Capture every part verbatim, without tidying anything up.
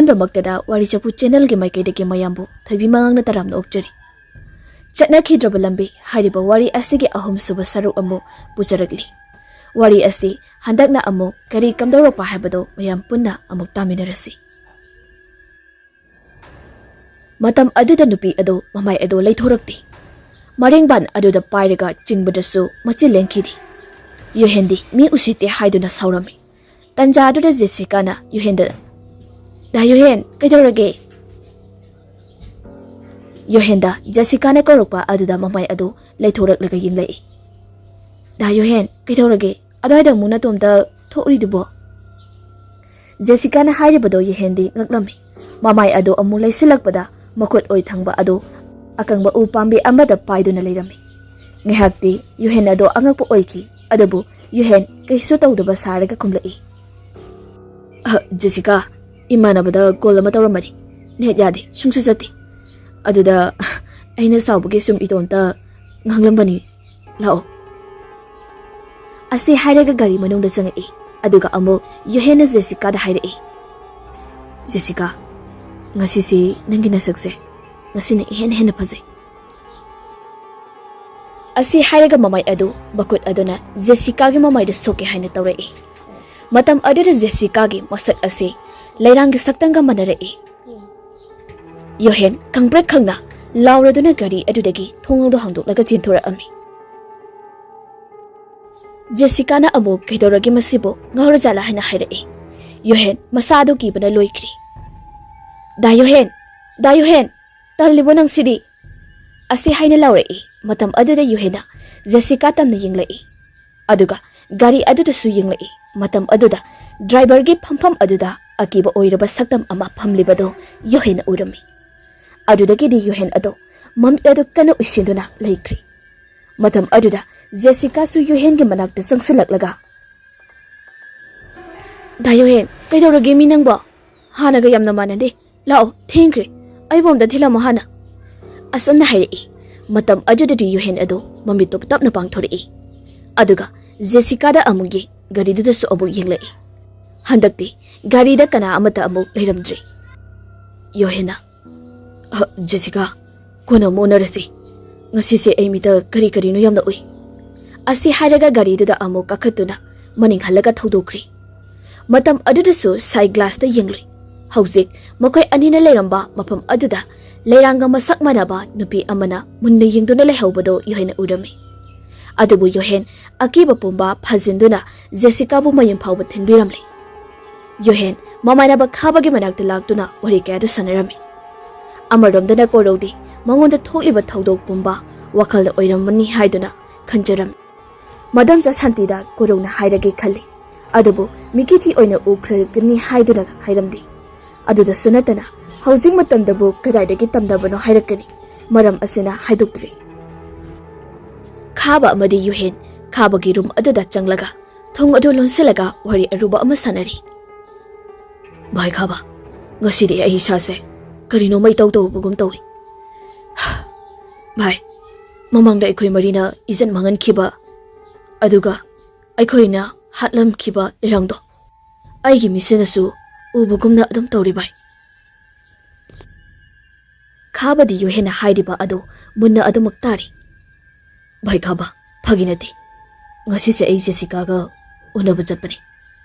ꯑꯍꯥꯟꯕꯃꯛꯇꯗ ꯋꯥꯔꯤ ꯆꯐꯨ ꯆꯦꯅꯦꯜꯒꯤ ꯃꯥꯏꯀꯩꯗꯒꯤ ꯃꯌꯥꯝꯕꯨ ꯊꯣꯏꯕꯤ ꯃꯉꯥꯡꯅ ꯇꯔꯥꯝꯅ ꯑꯣꯛꯆꯔꯤ꯫ ꯆꯠꯅꯈꯤꯗ꯭ꯔꯕ ꯂꯝꯕꯤ ꯍꯥꯏꯔꯤꯕ ꯋꯥꯔꯤ ꯑꯁꯤꯒꯤ ꯑꯍꯨꯝꯁꯨꯕ ꯁꯔꯨꯛ ꯑꯃꯨꯛ ꯄꯨꯖꯔꯛꯂꯤ꯫ ꯋꯥꯔꯤ ꯑꯁꯤ ꯍꯟꯗꯛꯅ ꯑꯃꯨꯛ ꯀꯔꯤ ꯀꯝꯗꯧꯔꯛꯄ ꯍꯥꯏꯕꯗꯨ ꯃꯌꯥꯝ ꯄꯨꯟꯅ ꯑꯃꯨꯛ ꯇꯥꯃꯤꯟꯅꯔꯁꯤ꯫ ꯃꯇꯝ ꯑꯗꯨꯗ ꯅꯨꯄꯤ ꯑꯗꯨ ꯃꯃꯥꯏ ꯑꯗꯨ ꯂꯩꯊꯣꯔꯛꯇꯦ꯫ ꯃꯔꯦꯡꯕꯥꯟ ꯑꯗꯨꯗ ꯄꯥꯏꯔꯒ ꯆꯤꯡꯕꯗꯁꯨ ꯃꯆꯤꯟ ꯂꯦꯡꯈꯤꯗꯦ꯫ ꯌꯨꯍꯦꯟꯗꯤ ꯃꯤ ꯎꯁꯤꯠꯇꯦ ꯍꯥꯏꯗꯨꯅ ꯁꯥꯎꯔꯝꯃꯤ꯫ ꯇꯟꯖꯥ ꯑꯗꯨꯗ ꯖꯦꯁꯤꯀꯥꯅ ꯌꯨꯍꯦꯟꯗ, "ꯗꯥ ꯌꯨꯍꯦꯟ, ꯀꯩꯗꯧꯔꯒꯦ?" ꯌꯨꯍꯦꯟꯗ ꯖꯦꯁꯤꯀꯥꯅ ꯀꯧꯔꯛꯄ ꯑꯗꯨꯗ ꯃꯃꯥꯏ ꯑꯗꯨ ꯂꯩꯊꯣꯔꯛꯂꯒ ꯌꯦꯡꯂꯛꯏ꯫ "ꯗꯥ ꯌꯨꯍꯦꯟ, ꯀꯩꯗꯧꯔꯒꯦ? ꯑꯗ꯭ꯋꯥꯏꯗ ꯑꯃꯨꯛ ꯅꯇꯣꯝꯇ ꯊꯣꯛꯎꯔꯤꯗꯨꯕꯣ?" ꯖꯦꯁꯤꯀꯥꯅ ꯍꯥꯏꯔꯤꯕꯗꯣ ꯌꯨꯍꯦꯟꯗꯤ ꯉꯛꯂꯝꯃꯤ꯫ ꯃꯃꯥꯏ ꯑꯗꯨ ꯑꯃꯨꯛ ꯂꯩꯁꯤꯜꯂꯛꯄꯗ ꯃꯈꯨꯠ ꯑꯣꯏ ꯊꯪꯕ ꯑꯗꯨ ꯑꯀꯪꯕ ꯎ ꯄꯥꯝꯕꯤ ꯑꯃꯗ ꯄꯥꯏꯗꯨꯅ ꯂꯩꯔꯝꯃꯤ꯫ ꯉꯥꯏꯍꯥꯛꯇꯤ ꯌꯨꯍꯦꯟ ꯑꯗꯣ ꯑꯉꯛꯄ ꯑꯣꯏꯈꯤ, ꯑꯗꯨꯕꯨ ꯌꯨꯍꯦꯟ ꯀꯩꯁꯨ ꯇꯧꯗꯕ ꯁꯥꯔꯒ ꯈꯨꯝꯂꯛꯏ꯫ "ꯑ, ꯖꯦꯁꯤꯀꯥ, ꯏꯃꯥꯟꯅꯕꯗ ꯀꯣꯜ ꯑꯃ ꯇꯧꯔꯝꯕꯅꯤ꯫ ꯅꯦꯠ ꯌꯥꯗꯦ, ꯁꯨꯡꯆꯠ ꯆꯠꯇꯦ꯫ ꯑꯗꯨꯗ ꯑꯩꯅ ꯁꯥꯎꯕꯒꯤ ꯁꯨꯝ ꯏꯇꯣꯝꯇ ꯉꯥꯡꯂꯝꯕꯅꯤ꯫ ꯂꯥꯛꯑꯣ꯫" ꯑꯁꯤ ꯍꯥꯏꯔꯒ ꯒꯥꯔꯤ ꯃꯅꯨꯡꯗ ꯆꯪꯉꯛꯏ꯫ ꯑꯗꯨꯒ ꯑꯃꯨꯛ ꯌꯨꯍꯦꯟꯅ ꯖꯦꯁꯤꯀꯥꯗ ꯍꯥꯏꯔꯛꯏ, "ꯖꯦꯁꯤꯀꯥ, ꯉꯁꯤꯁꯤ ꯅꯪꯒꯤ ꯅꯁꯛꯁꯦ ꯉꯁꯤꯅ ꯏꯍꯦꯟ ꯍꯦꯟꯅ ꯐꯖꯩ꯫" ꯑꯁꯤ ꯍꯥꯏꯔꯒ ꯃꯃꯥꯏ ꯑꯗꯨ ꯃꯈꯨꯠ ꯑꯗꯨꯅ ꯖꯦꯁꯤꯀꯥꯒꯤ ꯃꯃꯥꯏꯗ ꯁꯣꯛꯀꯦ ꯍꯥꯏꯅ ꯇꯧꯔꯛꯏ꯫ ꯃꯇꯝ ꯑꯗꯨꯗ ꯖꯦꯁꯤꯀꯥꯒꯤ ꯃꯁꯛ ꯑꯁꯤ ꯂꯩꯔꯥꯡꯒꯤ ꯁꯛꯇꯝꯒ ꯃꯥꯟꯅꯔꯛꯏ꯫ ꯌꯣꯍꯦꯟ ꯈꯪꯄ꯭ꯔꯦꯛ ꯈꯪꯅ ꯂꯥꯎꯔꯗꯨꯅ ꯒꯥꯔꯤ ꯑꯗꯨꯗꯒꯤ ꯊꯣꯡ ꯑꯗꯨ ꯍꯥꯡꯗꯣꯛꯂꯒ ꯆꯦꯟꯊꯣꯔꯛꯑꯝꯃꯤ꯫ ꯖꯦꯁꯤꯀꯥꯅ ꯑꯃꯨꯛ "ꯀꯩꯗꯧꯔꯒꯦ ꯃꯁꯤꯕꯨ? ꯉꯥꯎꯔꯖꯥꯠꯂꯥ?" ꯍꯥꯏꯅ ꯍꯥꯏꯔꯛꯏ꯫ ꯌꯣꯍꯦꯟ ꯃꯁꯥꯗꯨ ꯀꯤꯕꯅ ꯂꯣꯏꯈ꯭ꯔꯦ꯫ "ꯗꯥ ꯌꯣꯍꯦꯟ! ꯗꯥ ꯌꯣꯍꯦꯟ! ꯇꯜꯂꯤꯕꯣ ꯅꯪꯁꯤꯗꯤ?" ꯑꯁꯤ ꯍꯥꯏꯅ ꯂꯥꯎꯔꯛꯏ꯫ ꯃꯇꯝ ꯑꯗꯨꯗ ꯌꯣꯍꯦꯟꯅ ꯖꯦꯁꯤꯀꯥ ꯇꯝꯅ ꯌꯦꯡꯂꯛꯏ꯫ ꯑꯗꯨꯒ ꯒꯥꯔꯤ ꯑꯗꯨꯗꯁꯨ ꯌꯦꯡꯂꯛꯏ꯫ ꯃꯇꯝ ꯑꯗꯨꯗ ꯗ꯭ꯔꯥꯏꯚꯔꯒꯤ ꯐꯝꯐꯝ ꯑꯗꯨꯗ ꯑꯀꯤꯕ ꯑꯣꯏꯔꯕ ꯁꯛꯇꯝ ꯑꯃ ꯐꯝꯂꯤꯕꯗꯨ ꯌꯣꯍꯦꯟꯅ ꯎꯔꯝꯃꯤ꯫ ꯑꯗꯨꯗꯒꯤꯗꯤ ꯌꯣꯍꯦꯟ ꯑꯗꯨ ꯃꯃꯤꯠ ꯑꯗꯨ ꯀꯟꯅ ꯎꯏꯁꯤꯟꯗꯨꯅ ꯂꯩꯈ꯭ꯔꯦ꯫ ꯃꯇꯝ ꯑꯗꯨꯗ ꯖꯦꯁꯤꯀꯥꯁꯨ ꯌꯣꯍꯦꯟꯒꯤ ꯃꯅꯥꯛꯇ ꯆꯪꯁꯤꯜꯂꯛꯂꯒ, "ꯗꯥ ꯌꯣꯍꯦꯟ, ꯀꯩꯗꯧꯔꯒꯦ ꯃꯤ ꯅꯪꯕꯣ? ꯍꯥꯟꯅꯒ ꯌꯥꯝꯅ ꯃꯥꯟꯅꯗꯦ꯫ ꯂꯥꯛꯑꯣ, ꯊꯦꯡꯈ꯭ꯔꯦ꯫ ꯑꯩꯕꯨ ꯑꯝꯇ ꯊꯤꯜꯂꯝꯃꯣ ꯍꯥꯟꯅ꯫" ꯑꯁꯨꯝꯅ ꯍꯥꯏꯔꯛꯏ꯫ ꯃꯇꯝ ꯑꯗꯨꯗꯗꯤ ꯌꯣꯍꯦꯟ ꯑꯗꯨ ꯃꯃꯤꯠꯇꯨ ꯇꯞꯅ ꯄꯥꯡꯊꯣꯔꯛꯏ꯫ ꯑꯗꯨꯒ ꯖꯦꯁꯤꯀꯥꯗ ꯑꯃꯨꯛ ꯌꯦꯡ, ꯒꯥꯔꯤꯗꯨꯗꯁꯨ ꯑꯃꯨꯛ ꯌꯦꯡꯂꯛꯏ꯫ ꯍꯟꯗꯛꯇꯤ ꯒꯥꯔꯤꯗ ꯀꯅꯥ ꯑꯃꯠꯇ ꯑꯃꯨꯛ ꯂꯩꯔꯝꯗ꯭ꯔꯦ꯫ ꯌꯣꯍꯦꯟꯅ, "ꯑ, ꯖꯦꯁꯤꯀꯥ, ꯀꯣꯟꯅ ꯑꯃꯨꯛ ꯎꯅꯔꯁꯤ꯫ ꯉꯁꯤꯁꯦ ꯑꯩ ꯃꯤꯠꯇ ꯀꯔꯤ ꯀꯔꯤꯅꯣ ꯌꯥꯝꯅ ꯎꯏ"꯫ ꯑꯁꯤ ꯍꯥꯏꯔꯒ ꯒꯥꯔꯤꯗꯨꯗ ꯑꯃꯨꯛ ꯀꯥꯈꯠꯇꯨꯅ ꯃꯅꯤꯡ ꯍꯜꯂꯒ ꯊꯧꯗꯣꯛꯈ꯭ꯔꯤ꯫ ꯃꯇꯝ ꯑꯗꯨꯗꯁꯨ ꯁꯥꯏ ꯒ꯭ꯂꯥꯁꯇ ꯌꯦꯡꯂꯨꯏ꯫ ꯍꯧꯖꯤꯛ ꯃꯈꯣꯏ ꯑꯅꯤꯅ ꯂꯩꯔꯝꯕ ꯃꯐꯝ ꯑꯗꯨꯗ ꯂꯩꯔꯥꯡꯒ ꯃꯁꯛ ꯃꯥꯟꯅꯕ ꯅꯨꯄꯤ ꯑꯃꯅ ꯃꯨꯟꯅ ꯌꯦꯡꯗꯨꯅ ꯂꯩꯍꯧꯕꯗꯨ ꯌꯣꯍꯦꯟꯅ ꯎꯔꯝꯃꯤ꯫ ꯑꯗꯨꯕꯨ ꯌꯣꯍꯦꯟ ꯑꯀꯤꯕ ꯄꯨꯝꯕ ꯐꯥꯖꯤꯟꯗꯨꯅ ꯖꯦꯁꯤꯀꯥꯕꯨ ꯃꯌꯨꯝ ꯐꯥꯎꯕ ꯊꯤꯟꯕꯤꯔꯝꯂꯦ꯫ ꯌꯣꯍꯦꯟ ꯃꯃꯥꯟꯅꯕ ꯈꯥꯕꯒꯤ ꯃꯅꯥꯛꯇ ꯂꯥꯛꯇꯨꯅ ꯋꯥꯔꯤ ꯀꯌꯥꯗꯨ ꯁꯥꯟꯅꯔꯝꯃꯤ꯫ ꯑꯃꯔꯣꯝꯗꯅ ꯀꯣꯔꯧꯗꯤ ꯃꯉꯣꯟꯗ ꯊꯣꯛꯂꯤꯕ ꯊꯧꯗꯣꯛ ꯄꯨꯝꯕ ꯋꯥꯈꯜꯗ ꯑꯣꯏꯔꯝꯃꯅꯤ ꯍꯥꯏꯗꯨꯅ ꯈꯟꯖꯔꯝꯃꯤ꯫ ꯃꯗꯣꯝꯆꯥ ꯁꯥꯟꯇꯤꯗ ꯀꯣꯔꯧꯅ ꯍꯥꯏꯔꯒꯦ ꯈꯜꯂꯤ, ꯑꯗꯨꯕꯨ ꯃꯤꯀꯤꯊꯤ ꯑꯣꯏꯅ ꯎꯈ꯭ꯔꯒꯅꯤ ꯍꯥꯏꯗꯨꯅ ꯍꯥꯏꯔꯝꯗꯦ꯫ ꯑꯗꯨꯗꯁꯨ ꯅꯠꯇꯅ ꯍꯧꯖꯤꯛ ꯃꯇꯝꯗꯕꯨ ꯀꯗꯥꯏꯗꯒꯤ ꯇꯝꯅꯕꯅꯣ ꯍꯥꯏꯔꯛꯀꯅꯤ, ꯃꯔꯝ ꯑꯁꯤꯅ ꯍꯥꯏꯗꯣꯛꯇ꯭ꯔꯤ꯫ ꯈꯥꯕ ꯑꯃꯗꯤ ꯌꯨꯍꯦꯟ ꯈꯥꯕꯒꯤ ꯔꯨꯝ ꯑꯗꯨꯗ ꯆꯪꯂꯒ ꯊꯣꯡ ꯑꯗꯨ ꯂꯣꯟꯁꯤꯜꯂꯒ ꯋꯥꯔꯤ ꯑꯔꯨꯕ ꯑꯃ ꯁꯥꯟꯅꯔꯤ꯫ "ꯚꯥꯏ ꯈꯥꯕ, ꯉꯁꯤꯗꯤ ꯑꯩ ꯏꯁꯥꯁꯦ ꯀꯔꯤꯅꯣꯃ ꯏꯇꯧ ꯇꯧꯕꯒꯨꯝ ꯇꯧꯏ꯫ ꯚꯥꯏ, ꯃꯃꯥꯡꯗ ꯑꯩꯈꯣꯏ ꯃꯔꯤꯅ ꯏꯖꯠ ꯃꯥꯡꯍꯟꯈꯤꯕ, ꯑꯗꯨꯒ ꯑꯩꯈꯣꯏꯅ ꯍꯥꯠꯂꯝꯈꯤꯕ ꯂꯩꯔꯥꯡꯗꯣ ꯑꯩꯒꯤ ꯃꯤꯠꯁꯤꯅꯁꯨ ꯎꯕꯒꯨꯝꯅ ꯑꯗꯨꯝ ꯇꯧꯔꯤ ꯚꯥꯏ"꯫ ꯈꯥꯕꯗꯤ ꯌꯨꯍꯦꯟꯅ ꯍꯥꯏꯔꯤꯕ ꯑꯗꯨ ꯃꯨꯟꯅ ꯑꯗꯨꯃꯛ ꯇꯥꯔꯤ꯫ "ꯚꯥꯏ ꯈꯥꯕ, ꯐꯥꯒꯤ ꯅꯠꯇꯦ꯫ ꯉꯁꯤꯁꯦ ꯑꯩ ꯖꯦꯁꯤꯀꯥꯒ ꯎꯅꯕ ꯆꯠꯄꯅꯤ꯫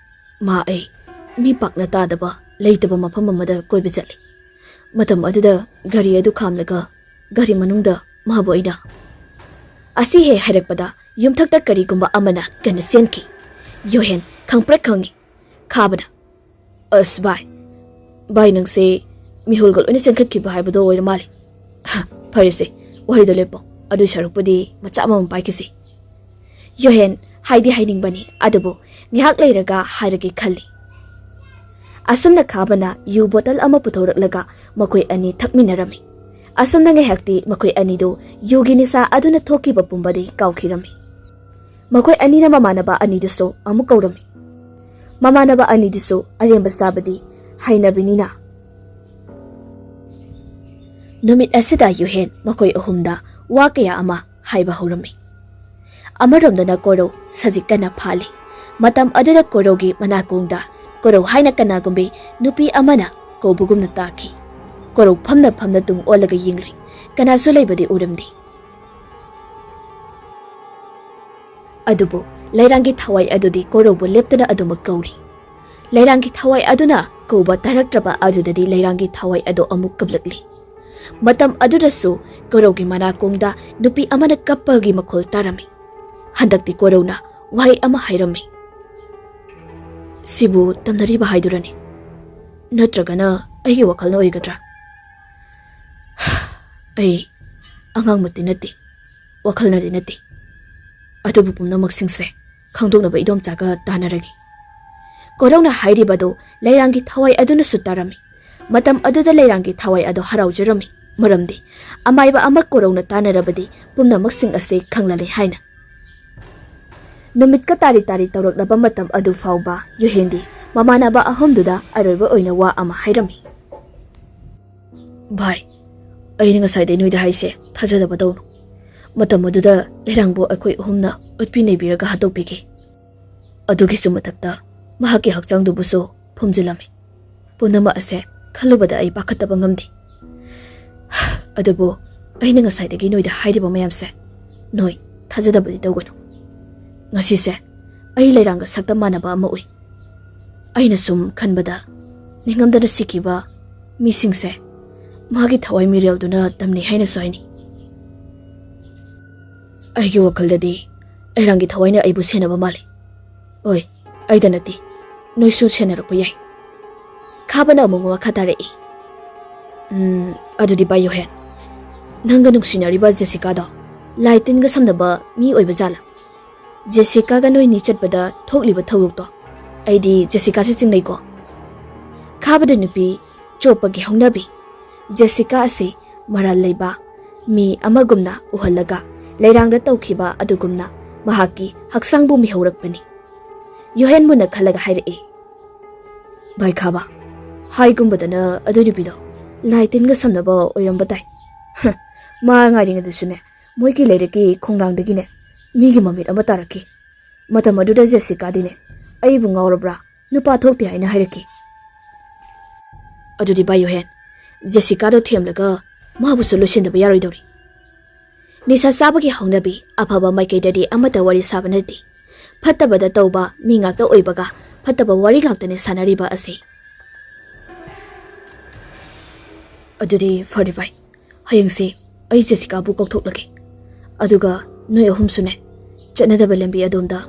ꯃꯥ ꯑꯩ ꯃꯤ ꯄꯥꯛꯅ ꯇꯥꯗꯕ, ꯂꯩꯇꯕ ꯃꯐꯝ ꯑꯃꯗ ꯀꯣꯏꯕ ꯆꯠꯂꯤ꯫ ꯃꯇꯝ ꯑꯗꯨꯗ ꯒꯥꯔꯤ ꯑꯗꯨ ꯈꯥꯝꯂꯒ ꯒꯥꯔꯤ ꯃꯅꯨꯡꯗ ꯃꯥꯕꯨ ꯑꯩꯅ"꯫ ꯑꯁꯤ ꯍꯦꯛ ꯍꯥꯏꯔꯛꯄꯗ ꯌꯨꯝꯊꯛꯇ ꯀꯔꯤꯒꯨꯝꯕ ꯑꯃꯅ ꯀꯟꯅ ꯆꯦꯟꯈꯤ꯫ ꯌꯨꯍꯦꯟ ꯈꯪꯄ꯭ꯔꯦꯛ ꯈꯪꯉꯤ꯫ ꯈꯥꯕꯅ, "ꯑꯁ ꯚꯥꯏ, ꯚꯥꯏ ꯅꯪꯁꯦ ꯃꯤꯍꯨꯜꯒ ꯂꯣꯏꯅ ꯆꯦꯟꯈꯠꯈꯤꯕ ꯍꯥꯏꯕꯗꯣ ꯑꯣꯏꯔ ꯃꯥꯜꯂꯦ꯫ ꯍ, ꯐꯔꯦꯁꯦ, ꯋꯥꯔꯤꯗꯣ ꯂꯦꯞꯄꯣ, ꯑꯗꯨꯏ ꯁꯔꯨꯛꯄꯨꯗꯤ ꯃꯆꯥ ꯑꯃꯃꯝ ꯄꯥꯏꯈꯤꯁꯤ"꯫ ꯌꯣꯍꯦꯟ ꯍꯥꯏꯗꯤ ꯍꯥꯏꯅꯤꯡꯕꯅꯤ, ꯑꯗꯨꯕꯨ ꯉꯥꯏꯍꯥꯛ ꯂꯩꯔꯒ ꯍꯥꯏꯔꯒꯦ ꯈꯜꯂꯤ꯫ ꯑꯁꯨꯝꯅ ꯈꯥꯕꯅ ꯌꯨ ꯕꯣꯇꯜ ꯑꯃ ꯄꯨꯊꯣꯔꯛꯂꯒ ꯃꯈꯣꯏ ꯑꯅꯤ ꯊꯛꯃꯤꯟꯅꯔꯝꯃꯤ꯫ ꯑꯁꯨꯝꯅ ꯉꯥꯏꯍꯥꯛꯇꯤ ꯃꯈꯣꯏ ꯑꯅꯤꯗꯨ ꯌꯨꯒꯤ ꯅꯤꯁꯥ ꯑꯗꯨꯅ ꯊꯣꯛꯈꯤꯕ ꯄꯨꯝꯕꯗꯤ ꯀꯥꯎꯈꯤꯔꯝꯃꯤ꯫ ꯃꯈꯣꯏ ꯑꯅꯤꯅ ꯃꯃꯥꯟꯅꯕ ꯑꯅꯤꯗꯨꯁꯨ ꯑꯃꯨꯛ ꯀꯧꯔꯝꯃꯤ꯫ ꯃꯃꯥꯟꯅꯕ ꯑꯅꯤꯗꯨꯁꯨ ꯑꯔꯦꯝꯕ ꯆꯥꯕꯗꯤ ꯍꯩꯅꯕꯤꯅꯤꯅ꯫ ꯅꯨꯃꯤꯠ ꯑꯁꯤꯗ ꯌꯨꯍꯦꯟ ꯃꯈꯣꯏ ꯑꯍꯨꯝꯗ ꯋꯥ ꯀꯌꯥ ꯑꯃ ꯍꯥꯏꯕ ꯍꯧꯔꯝꯃꯤ꯫ ꯑꯃꯔꯣꯝꯗꯅ ꯀꯣꯔꯧ ꯁꯖꯤꯛ ꯀꯟꯅ ꯐꯥꯜꯂꯤ꯫ ꯃꯇꯝ ꯑꯗꯨꯗ ꯀꯣꯔꯧꯒꯤ ꯃꯅꯥꯀꯣꯡꯗ ꯀꯣꯔꯧ ꯍꯥꯏꯅ ꯀꯅꯥꯒꯨꯝꯕꯤ ꯅꯨꯄꯤ ꯑꯃꯅ ꯀꯧꯕꯒꯨꯝꯅ ꯇꯥꯈꯤ꯫ ꯀꯣꯔꯧ ꯐꯝꯅ ꯐꯝꯅ ꯇꯨꯡ ꯑꯣꯜꯂꯒ ꯌꯦꯡꯂꯨꯏ꯫ ꯀꯅꯥꯁꯨ ꯂꯩꯕꯗꯤ ꯎꯔꯝꯗꯦ꯫ ꯑꯗꯨꯕꯨ ꯂꯩꯔꯥꯡꯒꯤ ꯊꯋꯥꯏ ꯑꯗꯨꯗꯤ ꯀꯣꯔꯧꯕꯨ ꯂꯦꯞꯇꯅ ꯑꯗꯨꯃꯛ ꯀꯧꯔꯤ꯫ ꯂꯩꯔꯥꯡꯒꯤ ꯊꯋꯥꯏ ꯑꯗꯨꯅ ꯀꯧꯕ ꯇꯥꯔꯛꯇ꯭ꯔꯕ ꯑꯗꯨꯗꯗꯤ ꯂꯩꯔꯥꯡꯒꯤ ꯊꯋꯥꯏ ꯑꯗꯨ ꯑꯃꯨꯛ ꯀꯞꯂꯛꯂꯤ꯫ ꯃꯇꯝ ꯑꯗꯨꯗꯁꯨ ꯀꯣꯔꯧꯒꯤ ꯃꯅꯥꯀꯣꯡꯗ ꯅꯨꯄꯤ ꯑꯃꯅ ꯀꯞꯄꯒꯤ ꯃꯈꯣꯜ ꯇꯥꯔꯝꯃꯤ꯫ ꯍꯟꯗꯛꯇꯤ ꯀꯣꯔꯧꯅ ꯋꯥꯍꯩ ꯑꯃ ꯍꯥꯏꯔꯝꯃꯤ꯫ "ꯁꯤꯕꯨ ꯇꯝꯅꯔꯤꯕ ꯍꯥꯏꯗꯨꯔꯅꯤ? ꯅꯠꯇ꯭ꯔꯒꯅ ꯑꯩꯒꯤ ꯋꯥꯈꯜꯅ ꯑꯣꯏꯒꯗ꯭ꯔꯥ? ꯑꯩ ꯑꯉꯥꯡꯃꯛꯇꯤ ꯅꯠꯇꯦ, ꯋꯥꯈꯜꯅꯗꯤ ꯅꯠꯇꯦ꯫ ꯑꯗꯨꯕꯨ ꯄꯨꯝꯅꯃꯛꯁꯤꯡꯁꯦ ꯈꯪꯗꯣꯛꯅꯕ ꯏꯗꯣꯝꯆꯥꯒ ꯇꯥꯟꯅꯔꯒꯦ꯫" ꯀꯣꯔꯧꯅ ꯍꯥꯏꯔꯤꯕꯗꯨ ꯂꯩꯔꯥꯡꯒꯤ ꯊꯋꯥꯏ ꯑꯗꯨꯅꯁꯨ ꯇꯥꯔꯝꯃꯤ꯫ ꯃꯇꯝ ꯑꯗꯨꯗ ꯂꯩꯔꯥꯡꯒꯤ ꯊꯋꯥꯏ ꯑꯗꯨ ꯍꯔꯥꯎꯖꯔꯝꯃꯤ, ꯃꯔꯝꯗꯤ ꯑꯃꯥꯏꯕ ꯑꯃ ꯀꯣꯔꯧꯅ ꯇꯥꯟꯅꯔꯕꯗꯤ ꯄꯨꯝꯅꯃꯛꯁꯤꯡ ꯑꯁꯤ ꯈꯪꯂꯔꯦ ꯍꯥꯏꯅ꯫ ꯅꯨꯃꯤꯠꯀ ꯇꯥꯔꯤ ꯇꯥꯔꯤ ꯇꯧꯔꯛꯂꯕ ꯃꯇꯝ ꯑꯗꯨ ꯐꯥꯎꯕ ꯌꯨꯍꯦꯟꯗꯤ ꯃꯃꯥꯟꯅꯕ ꯑꯍꯨꯝꯗꯨꯗ ꯑꯔꯣꯏꯕ ꯑꯣꯏꯅ ꯋꯥ ꯑꯃ ꯍꯥꯏꯔꯝꯃꯤ꯫ "ꯚꯥꯏ, ꯑꯩꯅ ꯉꯁꯥꯏꯗꯩ ꯅꯣꯏꯗ ꯍꯥꯏꯁꯦ ꯊꯥꯖꯗꯕ ꯇꯧꯅꯨ꯫ ꯃꯇꯝ ꯑꯗꯨꯗ ꯂꯩꯔꯥꯡꯕꯨ ꯑꯩꯈꯣꯏ ꯑꯍꯨꯝꯅ ꯎꯠꯄꯤ ꯅꯩꯕꯤꯔꯒ ꯍꯥꯠꯇꯣꯛꯄꯤꯈꯤ꯫ ꯑꯗꯨꯒꯤꯁꯨ ꯃꯊꯛꯇ ꯃꯍꯥꯛꯀꯤ ꯍꯛꯆꯥꯡꯗꯨꯕꯨꯁꯨ ꯐꯨꯝꯖꯤꯜꯂꯝꯃꯤ꯫ ꯄꯨꯝꯅꯃꯛ ꯑꯁꯦ ꯈꯜꯂꯨꯕꯗ ꯑꯩ ꯄꯥꯈꯠꯇꯕ ꯉꯝꯗꯦ꯫ ꯑꯗꯨꯕꯨ ꯑꯩꯅ ꯉꯁꯥꯏꯗꯒꯤ ꯅꯣꯏꯗ ꯍꯥꯏꯔꯤꯕ ꯃꯌꯥꯝꯁꯦ ꯅꯣꯏ ꯊꯥꯖꯗꯕꯗꯤ ꯇꯧꯒꯅꯨ꯫ ꯉꯁꯤꯁꯦ ꯑꯩ ꯂꯩꯔꯥꯡꯒ ꯁꯛꯇꯝ ꯃꯥꯟꯅꯕ ꯑꯃ ꯎꯏ꯫ ꯑꯩꯅ ꯁꯨꯝ ꯈꯟꯕꯗ ꯅꯤꯡꯉꯝꯗꯅ ꯁꯤꯈꯤꯕ ꯃꯤꯁꯤꯡꯁꯦ ꯃꯥꯒꯤ ꯊꯋꯥꯏ ꯃꯤꯔꯦꯜꯗꯨꯅ ꯇꯝꯅꯩ ꯍꯥꯏꯅꯁꯨ ꯍꯥꯏꯅꯩ꯫ ꯑꯩꯒꯤ ꯋꯥꯈꯜꯗꯗꯤ ꯂꯩꯔꯥꯡꯒꯤ ꯊꯋꯥꯏꯅ ꯑꯩꯕꯨ ꯁꯦꯟꯅꯕ ꯃꯥꯜꯂꯤ꯫ ꯑꯣꯏ, ꯑꯩꯗ ꯅꯠꯇꯦ, ꯅꯣꯏꯁꯨ ꯁꯦꯟꯅꯔꯛꯄ ꯌꯥꯏ꯫" ꯈꯥꯕꯅ ꯑꯃꯨꯛ ꯃꯈꯥ ꯇꯥꯔꯛꯏ꯫ "ꯎꯝ, ꯑꯗꯨꯗꯤ ꯚꯥꯏ ꯌꯨꯍꯦꯟ, ꯅꯪꯒ ꯅꯨꯡꯁꯤꯅꯔꯤꯕ ꯖꯦꯁꯤꯀꯥꯗꯣ ꯂꯥꯏ ꯇꯤꯟꯒ ꯁꯝꯅꯕ ꯃꯤ ꯑꯣꯏꯕ ꯖꯥꯠꯂꯥ? ꯖꯦꯁꯤꯀꯥꯒ ꯅꯣꯏꯅꯤ ꯆꯠꯄꯗ ꯊꯣꯛꯂꯤꯕ ꯊꯧꯗꯣꯛꯇꯣ, ꯑꯩꯗꯤ ꯖꯦꯁꯤꯀꯥꯁꯦ ꯆꯤꯡꯅꯩꯀꯣ꯫" ꯈꯥꯕꯗ ꯅꯨꯄꯤ ꯆꯣꯞꯄꯒꯤ ꯍꯧꯅꯕꯤ꯫ ꯖꯦꯁꯤꯀꯥ ꯑꯁꯤ ꯃꯔꯥꯜ ꯂꯩꯕ ꯃꯤ ꯑꯃꯒꯨꯝꯅ ꯎꯍꯜꯂꯒ ꯂꯩꯔꯥꯡꯗ ꯇꯧꯈꯤꯕ ꯑꯗꯨꯒꯨꯝꯅ ꯃꯍꯥꯛꯀꯤ ꯍꯛꯆꯥꯡꯕꯨ ꯃꯤꯍꯧꯔꯛꯄꯅꯤ꯫ ꯌꯨꯍꯦꯟ ꯃꯨꯟꯅ ꯈꯜꯂꯒ ꯍꯥꯏꯔꯛꯏ꯫ "ꯚꯥꯏ ꯈꯥꯕ, ꯍꯥꯏꯒꯨꯝꯕꯗꯅ ꯑꯗꯨ ꯅꯨꯄꯤꯗꯣ ꯂꯥꯏ ꯇꯤꯟꯒ ꯁꯝꯅꯕ ꯑꯣꯏꯔꯝꯕ ꯇꯥꯏ꯫ ꯍ, ꯃꯥ ꯉꯥꯏꯔꯤꯉꯩꯗꯁꯨꯅꯦ, ꯃꯣꯏꯒꯤ ꯂꯩꯔꯛꯀꯤ ꯈꯣꯡꯅꯥꯡꯗꯒꯤꯅꯦ, ꯃꯤꯒꯤ ꯃꯃꯤꯠ ꯑꯃ ꯇꯥꯔꯛꯈꯤ꯫ ꯃꯇꯝ ꯑꯗꯨꯗ ꯖꯦꯁꯤꯀꯥꯗꯤꯅꯦ, ꯑꯩꯕꯨ ꯉꯥꯎꯔꯕ꯭ꯔꯥ, ꯅꯨꯄꯥ ꯊꯣꯛꯇꯦ ꯍꯥꯏꯅ ꯍꯥꯏꯔꯛꯈꯤ꯫" "ꯑꯗꯨꯗꯤ ꯚꯥꯏ ꯌꯨꯍꯦꯟ, ꯖꯦꯁꯤꯀꯥꯗꯣ ꯊꯦꯝꯂꯒ ꯃꯥꯕꯨꯁꯨ ꯂꯣꯏꯁꯤꯟꯗꯕ ꯌꯥꯔꯣꯏꯗꯧꯔꯤ꯫ ꯅꯤꯁꯥ ꯆꯥꯕꯒꯤ ꯍꯧꯅꯕꯤ ꯑꯐꯕ ꯃꯥꯏꯀꯩꯗꯗꯤ ꯑꯃꯠꯇ ꯋꯥꯔꯤ ꯁꯥꯕ ꯅꯠꯇꯦ꯫ ꯐꯠꯇꯕꯗ ꯇꯧꯕ ꯃꯤ ꯉꯥꯛꯇ ꯑꯣꯏꯕꯒ ꯐꯠꯇꯕ ꯋꯥꯔꯤ ꯉꯥꯛꯇꯅꯤ ꯁꯥꯟꯅꯔꯤꯕ ꯑꯁꯤ꯫ ꯑꯗꯨꯗꯤ ꯐꯔꯦ ꯚꯥꯏ, ꯍꯌꯦꯡꯁꯦ ꯑꯩ ꯖꯦꯁꯤꯀꯥꯕꯨ ꯀꯧꯊꯣꯛꯂꯒꯦ꯫ ꯑꯗꯨꯒ ꯅꯣꯏ ꯑꯍꯨꯝꯁꯨꯅꯦ, ꯆꯠꯅꯗꯕ ꯂꯝꯕꯤ ꯑꯗꯣꯝꯗ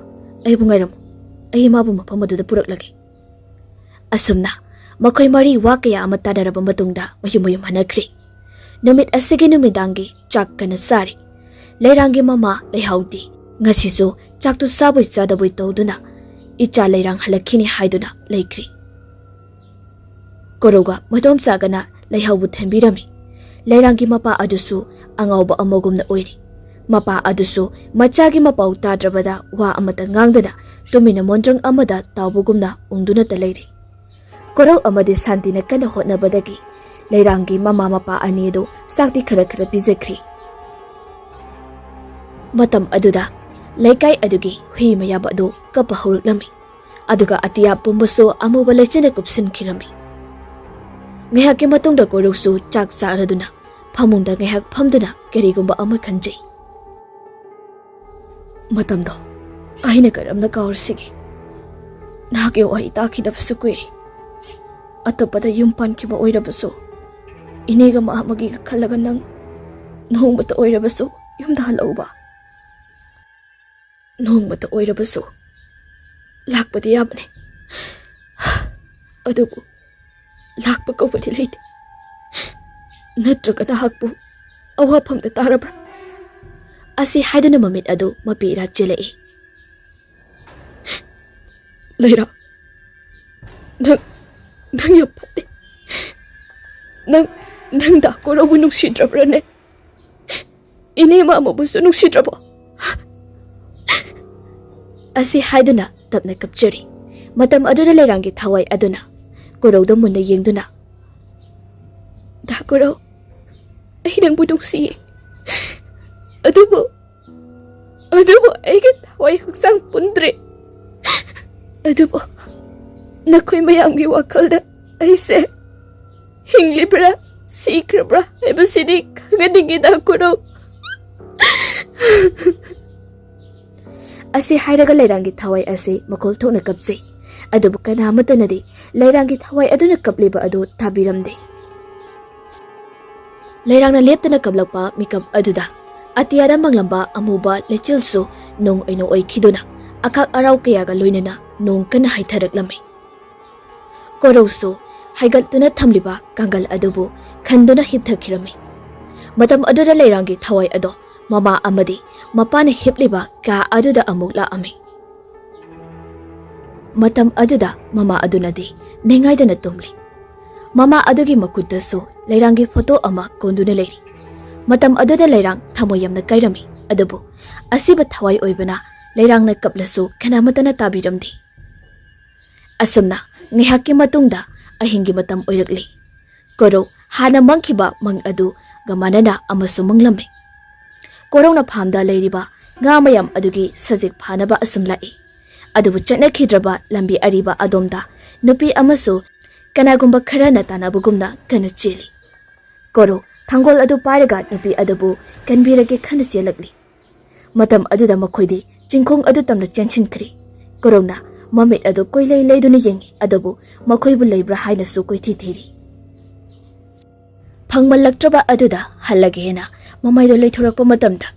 ꯑꯩꯕꯨ ꯉꯥꯏꯔꯝꯃꯨ꯫ ꯑꯩ ꯃꯥꯕꯨ ꯃꯐꯝ ꯑꯗꯨꯗ ꯄꯨꯔꯛꯂꯒꯦ꯫ ꯑꯁꯨꯝꯅ ꯃꯈꯣꯏ ꯃꯔꯤ ꯋꯥ ꯀꯌꯥ ꯑꯃ ꯇꯥꯅꯔꯕ ꯃꯇꯨꯡꯗ ꯃꯌꯨꯝ ꯃꯌꯨꯝ ꯍꯟꯅꯈ꯭ꯔꯦ꯫ ꯅꯨꯃꯤꯠ ꯑꯁꯤꯒꯤ ꯅꯨꯃꯤꯗꯥꯡꯒꯤ ꯆꯥꯛ ꯀꯟꯅ ꯆꯥꯔꯤ꯫ ꯂꯩꯔꯥꯡꯒꯤ ꯃꯃꯥ ꯂꯩꯍꯥꯎꯗꯤ ꯉꯁꯤꯁꯨ ꯆꯥꯛꯇꯨ ꯆꯥꯕꯣꯏ ꯆꯥꯗꯕꯣꯏ ꯇꯧꯗꯨꯅ ꯏꯆꯥ ꯂꯩꯔꯥꯡ ꯍꯜꯂꯛꯈꯤꯅꯤ ꯍꯥꯏꯗꯨꯅ ꯂꯩꯈ꯭ꯔꯤ꯫ ꯀꯣꯔꯧꯒ ꯃꯗꯣꯝꯆꯥꯒꯅ ꯂꯩꯍꯥꯎꯕꯨ ꯊꯦꯝꯕꯤꯔꯝꯃꯤ꯫ ꯂꯩꯔꯥꯡꯒꯤ ꯃꯄꯥ ꯑꯗꯨꯁꯨ ꯑꯉꯥꯎꯕ ꯑꯃꯒꯨꯝꯅ ꯑꯣꯏꯔꯤ꯫ ꯃꯄꯥ ꯑꯗꯨꯁꯨ ꯃꯆꯥꯒꯤ ꯃꯄꯥꯎ ꯇꯥꯗ꯭ꯔꯕꯗ ꯋꯥ ꯑꯃꯠꯇ ꯉꯥꯡꯗꯅ ꯇꯨꯃꯤꯟꯅ ꯃꯣꯟꯗ꯭ꯔꯪ ꯑꯃꯗ ꯇꯥꯎꯕꯒꯨꯝꯅ ꯎꯪꯗꯨꯅꯇ ꯂꯩꯔꯤ꯫ ꯀꯣꯔꯧ ꯑꯃꯗꯤ ꯁꯥꯟꯇꯤꯅ ꯀꯟꯅ ꯍꯣꯠꯅꯕꯗꯒꯤ ꯂꯩꯔꯥꯡꯒꯤ ꯃꯃꯥ ꯃꯄꯥ ꯑꯅꯤ ꯑꯗꯨ ꯆꯥꯛꯇꯤ ꯈꯔ ꯈꯔ ꯄꯤꯖꯈ꯭ꯔꯤ꯫ ꯃꯇꯝ ꯑꯗꯨꯗ ꯂꯩꯀꯥꯏ ꯑꯗꯨꯒꯤ ꯍꯨꯏ ꯃꯌꯥꯝ ꯑꯗꯨ ꯀꯞꯄ ꯍꯧꯔꯛꯂꯝꯃꯤ꯫ ꯑꯗꯨꯒ ꯑꯇꯤꯌꯥ ꯄꯨꯝꯕꯁꯨ ꯑꯃꯨꯕ ꯂꯩꯆꯤꯟꯅ ꯀꯨꯞꯁꯤꯟꯈꯤꯔꯝꯃꯤ꯫ ꯉꯥꯏꯍꯥꯛꯀꯤ ꯃꯇꯨꯡꯗ ꯀꯣꯔꯧꯁꯨ ꯆꯥꯛ ꯆꯥꯔꯗꯨꯅ ꯐꯃꯨꯡꯗ ꯉꯥꯏꯍꯥꯛ ꯐꯝꯗꯨꯅ ꯀꯔꯤꯒꯨꯝꯕ ꯑꯃ ꯈꯟꯖꯩ꯫ ꯃꯇꯝꯗꯣ ꯑꯩꯅ ꯀꯔꯝꯅ ꯀꯥꯎꯔꯁꯤꯒꯦ? ꯅꯍꯥꯛꯀꯤ ꯋꯥꯍꯩ ꯇꯥꯈꯤꯗꯕꯁꯨ ꯀꯨꯏꯔꯦ꯫ ꯑꯇꯣꯞꯄꯗ ꯌꯨꯝ ꯄꯥꯟꯈꯤꯕ ꯑꯣꯏꯔꯕꯁꯨ, ꯏꯅꯦꯒ ꯃꯥꯃꯒꯤꯒ ꯈꯜꯂꯒ ꯅꯪ ꯅꯣꯡꯃꯇ ꯑꯣꯏꯔꯕꯁꯨ ꯌꯨꯝꯗ ꯍꯜꯂꯛꯎꯕ꯫ ꯅꯣꯡꯃꯇ ꯑꯣꯏꯔꯕꯁꯨ ꯂꯥꯛꯄꯗꯤ ꯌꯥꯕꯅꯤ, ꯑꯗꯨꯕꯨ ꯂꯥꯛꯄ ꯀꯧꯕꯗꯤ ꯂꯩꯇꯦ꯫ ꯅꯠꯇ꯭ꯔꯒ ꯅꯍꯥꯛꯄꯨ ꯑꯋꯥꯐꯝꯗ ꯇꯥꯔꯕ꯭ꯔꯥ? ꯑꯁꯤ ꯍꯥꯏꯗꯨꯅ ꯃꯃꯤꯠ ꯑꯗꯨ ꯃꯄꯤ ꯏꯔꯥ ꯆꯦꯜꯂꯛꯏ꯫ ꯂꯩꯔꯥ, ꯅꯪ, ꯅꯪ ꯌꯥꯝ ꯐꯠꯇꯦ꯫ ꯅꯪ, ꯅꯪ ꯗꯥ ꯀꯣꯔꯧꯕꯨ ꯅꯨꯡꯁꯤꯗ꯭ꯔꯕ꯭ꯔꯅꯦ? ꯏꯅꯦ ꯃꯥꯃꯕꯨꯁꯨ ꯅꯨꯡꯁꯤꯗ꯭ꯔꯕꯣ? ꯑꯁꯤ ꯍꯥꯏꯗꯨꯅ ꯇꯞꯅ ꯀꯞꯆꯔꯤ꯫ ꯃꯇꯝ ꯑꯗꯨꯗ ꯂꯩꯔꯥꯡꯒꯤ ꯊꯋꯥꯏ ꯑꯗꯨꯅ ꯀꯣꯔꯧꯗ ꯃꯨꯟꯅ ꯌꯦꯡꯗꯨꯅ, "ꯗꯥ ꯀꯣꯔꯧ, ꯑꯩ ꯅꯪꯕꯨ ꯅꯨꯡꯁꯤꯌꯦ꯫ ꯑꯗꯨꯕꯨ, ꯑꯗꯨꯕꯨ ꯑꯩꯒꯤ ꯊꯋꯥꯏ ꯍꯛꯆꯥꯡ ꯄꯨꯟꯗ꯭ꯔꯦ꯫ ꯑꯗꯨꯕꯨ ꯅꯈꯣꯏ ꯃꯌꯥꯝꯒꯤ ꯋꯥꯈꯜꯗ ꯑꯩꯁꯦ ꯍꯤꯡꯂꯤꯕ꯭ꯔꯥ ꯁꯤꯈ꯭ꯔꯕ꯭ꯔꯥ ꯍꯥꯏꯕꯁꯤꯗꯤ ꯈꯪꯍꯟꯅꯤꯡꯉꯤꯗ, ꯀꯣꯔꯧ꯫ ꯑꯁꯤ ꯍꯥꯏꯔꯒ ꯂꯩꯔꯥꯡꯒꯤ ꯊꯋꯥꯏ ꯑꯁꯤ ꯃꯈꯣꯜ ꯊꯣꯛꯅ ꯀꯞꯆꯩ꯫ ꯑꯗꯨꯕꯨ ꯀꯅꯥ ꯑꯃꯠꯇꯅꯗꯤ ꯂꯩꯔꯥꯡꯒꯤ ꯊꯋꯥꯏ ꯑꯗꯨꯅ ꯀꯞꯂꯤꯕ ꯑꯗꯨ ꯇꯥꯕꯤꯔꯝꯗꯦ꯫ ꯂꯩꯔꯥꯡꯅ ꯂꯦꯞꯇꯅ ꯀꯞꯂꯛꯄ ꯃꯤꯀꯞ ꯑꯗꯨꯗ ꯑꯇꯤꯌꯥꯗ ꯃꯪꯂꯝꯕ ꯑꯃꯨꯕ ꯂꯩꯆꯤꯜꯁꯨ ꯅꯣꯡ ꯑꯣꯏꯅ ꯑꯣꯏꯈꯤꯗꯨꯅ ꯑꯈꯥꯛ ꯑꯔꯥꯎ ꯀꯌꯥꯒ ꯂꯣꯏꯅꯅ ꯅꯣꯡ ꯀꯟꯅ ꯍꯩꯊꯔꯛꯂꯝꯃꯤ꯫ ꯀꯣꯔꯧꯁꯨ ꯍꯥꯏꯒꯠꯇꯨꯅ ꯊꯝꯂꯤꯕ ꯀꯥꯡꯒꯜ ꯑꯗꯨꯕꯨ ꯈꯟꯗꯨꯅ ꯍꯤꯞꯊꯈꯤꯔꯝꯃꯤ꯫ ꯃꯇꯝ ꯑꯗꯨꯗ ꯂꯩꯔꯥꯡꯒꯤ ꯊꯋꯥꯏ ꯑꯗꯣ ꯃꯃꯥ ꯑꯃꯗꯤ ꯃꯄꯥꯅ ꯍꯤꯞꯂꯤꯕ ꯀꯥ ꯑꯗꯨꯗ ꯑꯃꯨꯛ ꯂꯥꯛꯑꯝꯃꯤ꯫ ꯃꯇꯝ ꯑꯗꯨꯗ ꯃꯃꯥ ꯑꯗꯨꯅꯗꯤ ꯅꯤꯡꯉꯥꯏꯗꯅ ꯇꯨꯝꯂꯤ꯫ ꯃꯃꯥ ꯑꯗꯨꯒꯤ ꯃꯈꯨꯠꯇꯁꯨ ꯂꯩꯔꯥꯡꯒꯤ ꯐꯣꯇꯣ ꯑꯃ ꯀꯣꯟꯗꯨꯅ ꯂꯩꯔꯤ꯫ ꯃꯇꯝ ꯑꯗꯨꯗ ꯂꯩꯔꯥꯡ ꯊꯃꯣꯏ ꯌꯥꯝꯅ ꯀꯥꯏꯔꯝꯃꯤ꯫ ꯑꯗꯨꯕꯨ ꯑꯁꯤꯕ ꯊꯋꯥꯏ ꯑꯣꯏꯕꯅ ꯂꯩꯔꯥꯡꯅ ꯀꯞꯂꯁꯨ ꯀꯅꯥꯃꯠꯇꯅ ꯇꯥꯕꯤꯔꯝꯗꯦ꯫ ꯑꯁꯨꯝꯅ ꯉꯥꯏꯍꯥꯛꯀꯤ ꯃꯇꯨꯡꯗ ꯑꯍꯤꯡꯒꯤ ꯃꯇꯝ ꯑꯣꯏꯔꯛꯂꯤ꯫ ꯀꯣꯔꯧ ꯍꯥꯟꯅ ꯃꯪꯈꯤꯕ ꯃꯪ ꯑꯗꯨꯒ ꯃꯥꯟꯅꯅ ꯑꯃꯁꯨ ꯃꯪꯂꯝꯃꯤ꯫ ꯀꯣꯔꯧꯅ ꯐꯥꯝꯗ ꯂꯩꯔꯤꯕ ꯉꯥ ꯃꯌꯥꯝ ꯑꯗꯨꯒꯤ ꯁꯖꯤꯛ ꯐꯥꯅꯕ ꯑꯁꯨꯝ ꯂꯥꯛꯏ꯫ ꯑꯗꯨꯕꯨ ꯆꯠꯅꯈꯤꯗ꯭ꯔꯕ ꯂꯝꯕꯤ ꯑꯔꯤꯕ ꯑꯗꯣꯝꯗ ꯅꯨꯄꯤ ꯑꯃꯁꯨ ꯀꯅꯥꯒꯨꯝꯕ ꯈꯔꯅ ꯇꯥꯟꯅꯕꯒꯨꯝꯅ ꯀꯟꯅ ꯆꯦꯜꯂꯤ꯫ ꯀꯣꯔꯧ ꯊꯥꯡꯒꯣꯜ ꯑꯗꯨ ꯄꯥꯏꯔꯒ ꯅꯨꯄꯤ ꯑꯗꯨꯕꯨ ꯀꯟꯕꯤꯔꯒꯦ ꯈꯟꯅ ꯆꯦꯜꯂꯛꯂꯤ꯫ ꯃꯇꯝ ꯑꯗꯨꯗ ꯃꯈꯣꯏꯗꯤ ꯆꯤꯡꯈꯣꯡ ꯑꯗꯨ ꯇꯝꯅ ꯆꯦꯟꯁꯤꯟꯈ꯭ꯔꯦ꯫ ꯀꯣꯔꯧꯅ ꯃꯃꯤꯠ ꯑꯗꯨ ꯀꯣꯏꯂꯩ ꯂꯩꯗꯨꯅ ꯌꯦꯡꯉꯤ, ꯑꯗꯨꯕꯨ ꯃꯈꯣꯏꯕꯨ ꯂꯩꯕ꯭ꯔꯥ ꯍꯥꯏꯅꯁꯨ ꯀꯣꯏꯊꯤ ꯊꯤꯔꯤ꯫ ꯐꯪꯃꯜꯂꯛꯇ꯭ꯔꯕ ꯑꯗꯨꯗ ꯍꯜꯂꯒꯦ ꯍꯥꯏꯅ ꯃꯃꯥꯏꯗꯣ ꯂꯩꯊꯣꯔꯛꯄ ꯃꯇꯝꯗ,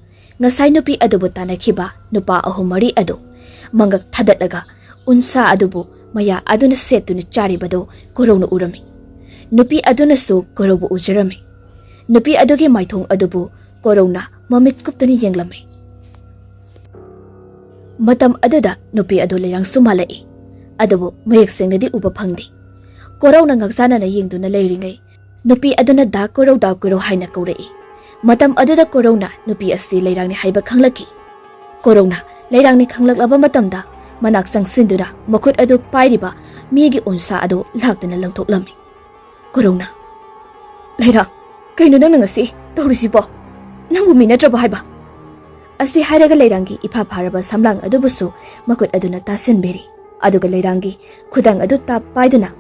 ꯉꯁꯥꯏ ꯅꯨꯄꯤ ꯑꯗꯨꯕꯨ ꯇꯥꯟꯅꯈꯤꯕ ꯅꯨꯄꯥ ꯑꯍꯨꯝ ꯃꯔꯤ ꯑꯗꯨ ꯃꯉꯛ ꯊꯥꯗꯠꯂꯒ ꯎꯟꯁꯥ ꯑꯗꯨꯕꯨ ꯃꯌꯥ ꯑꯗꯨꯅ ꯁꯦꯠꯇꯨꯅ ꯆꯥꯔꯤꯕꯗꯨ ꯀꯣꯔꯧꯅ ꯎꯔꯝꯃꯤ꯫ ꯅꯨꯄꯤ ꯑꯗꯨꯅꯁꯨ ꯀꯣꯔꯧꯕꯨ ꯎꯖꯔꯝꯃꯤ꯫ ꯅꯨꯄꯤ ꯑꯗꯨꯒꯤ ꯃꯥꯏꯊꯣꯡ ꯑꯗꯨꯕꯨ ꯀꯣꯔꯧꯅ ꯃꯃꯤꯠ ꯀꯨꯞꯇꯨꯅ ꯌꯦꯡꯂꯝꯃꯤ꯫ ꯃꯇꯝ ꯑꯗꯨꯗ ꯅꯨꯄꯤ ꯑꯗꯨ ꯂꯩꯔꯥꯡꯁꯨ ꯃꯥꯜꯂꯛꯏ, ꯑꯗꯨꯕꯨ ꯃꯌꯦꯛ ꯁꯦꯡꯅꯗꯤ ꯎꯕ ꯐꯪꯗꯦ꯫ ꯀꯣꯔꯧꯅ ꯉꯥꯛꯆꯥꯅꯅ ꯌꯦꯡꯗꯨꯅ ꯂꯩꯔꯤꯉꯩ, ꯅꯨꯄꯤ ꯑꯗꯨꯅ "ꯗꯥ ꯀꯣꯔꯧ, ꯗꯥ ꯀꯣꯔꯧ" ꯍꯥꯏꯅ ꯀꯧꯔꯛꯏ꯫ ꯃꯇꯝ ꯑꯗꯨꯗ ꯀꯣꯔꯧꯅ ꯅꯨꯄꯤ ꯑꯁꯤ ꯂꯩꯔꯥꯡꯅꯤ ꯍꯥꯏꯕ ꯈꯪꯂꯛꯈꯤ꯫ ꯀꯣꯔꯧꯅ ꯂꯩꯔꯥꯡꯅꯤ ꯈꯪꯂꯛꯂꯕ ꯃꯇꯝꯗ ꯃꯅꯥꯛ ꯆꯪꯁꯤꯟꯗꯨꯅ ꯃꯈꯨꯠ ꯑꯗꯨ ꯄꯥꯏꯔꯤꯕ ꯃꯤꯒꯤ ꯎꯟꯁꯥ ꯑꯗꯨ ꯂꯥꯛꯇꯨꯅ ꯂꯪꯊꯣꯛꯂꯝꯃꯤ꯫ ꯀꯣꯔꯧꯅ, "ꯂꯩꯔꯥꯡ, ꯀꯩꯅꯣ ꯅꯪꯅ ꯉꯁꯤ ꯇꯧꯔꯤꯁꯤꯕꯣ? ꯅꯪꯕꯨ ꯃꯤ ꯅꯠꯇ꯭ꯔꯕꯣ ꯍꯥꯏꯕ?" ꯑꯁꯤ ꯍꯥꯏꯔꯒ ꯂꯩꯔꯥꯡꯒꯤ ꯏꯐꯥ ꯐꯥꯔꯕ ꯁꯝꯂꯥꯡ ꯑꯗꯨꯕꯨꯁꯨ ꯃꯈꯨꯠ ꯑꯗꯨꯅ ꯇꯥꯁꯤꯟꯕꯤꯔꯤ꯫ ꯑꯗꯨꯒ ꯂꯩꯔꯥꯡꯒꯤ ꯈꯨꯗꯥꯡ ꯑꯗꯨ ꯇꯥꯞ ꯄꯥꯏꯗꯨꯅ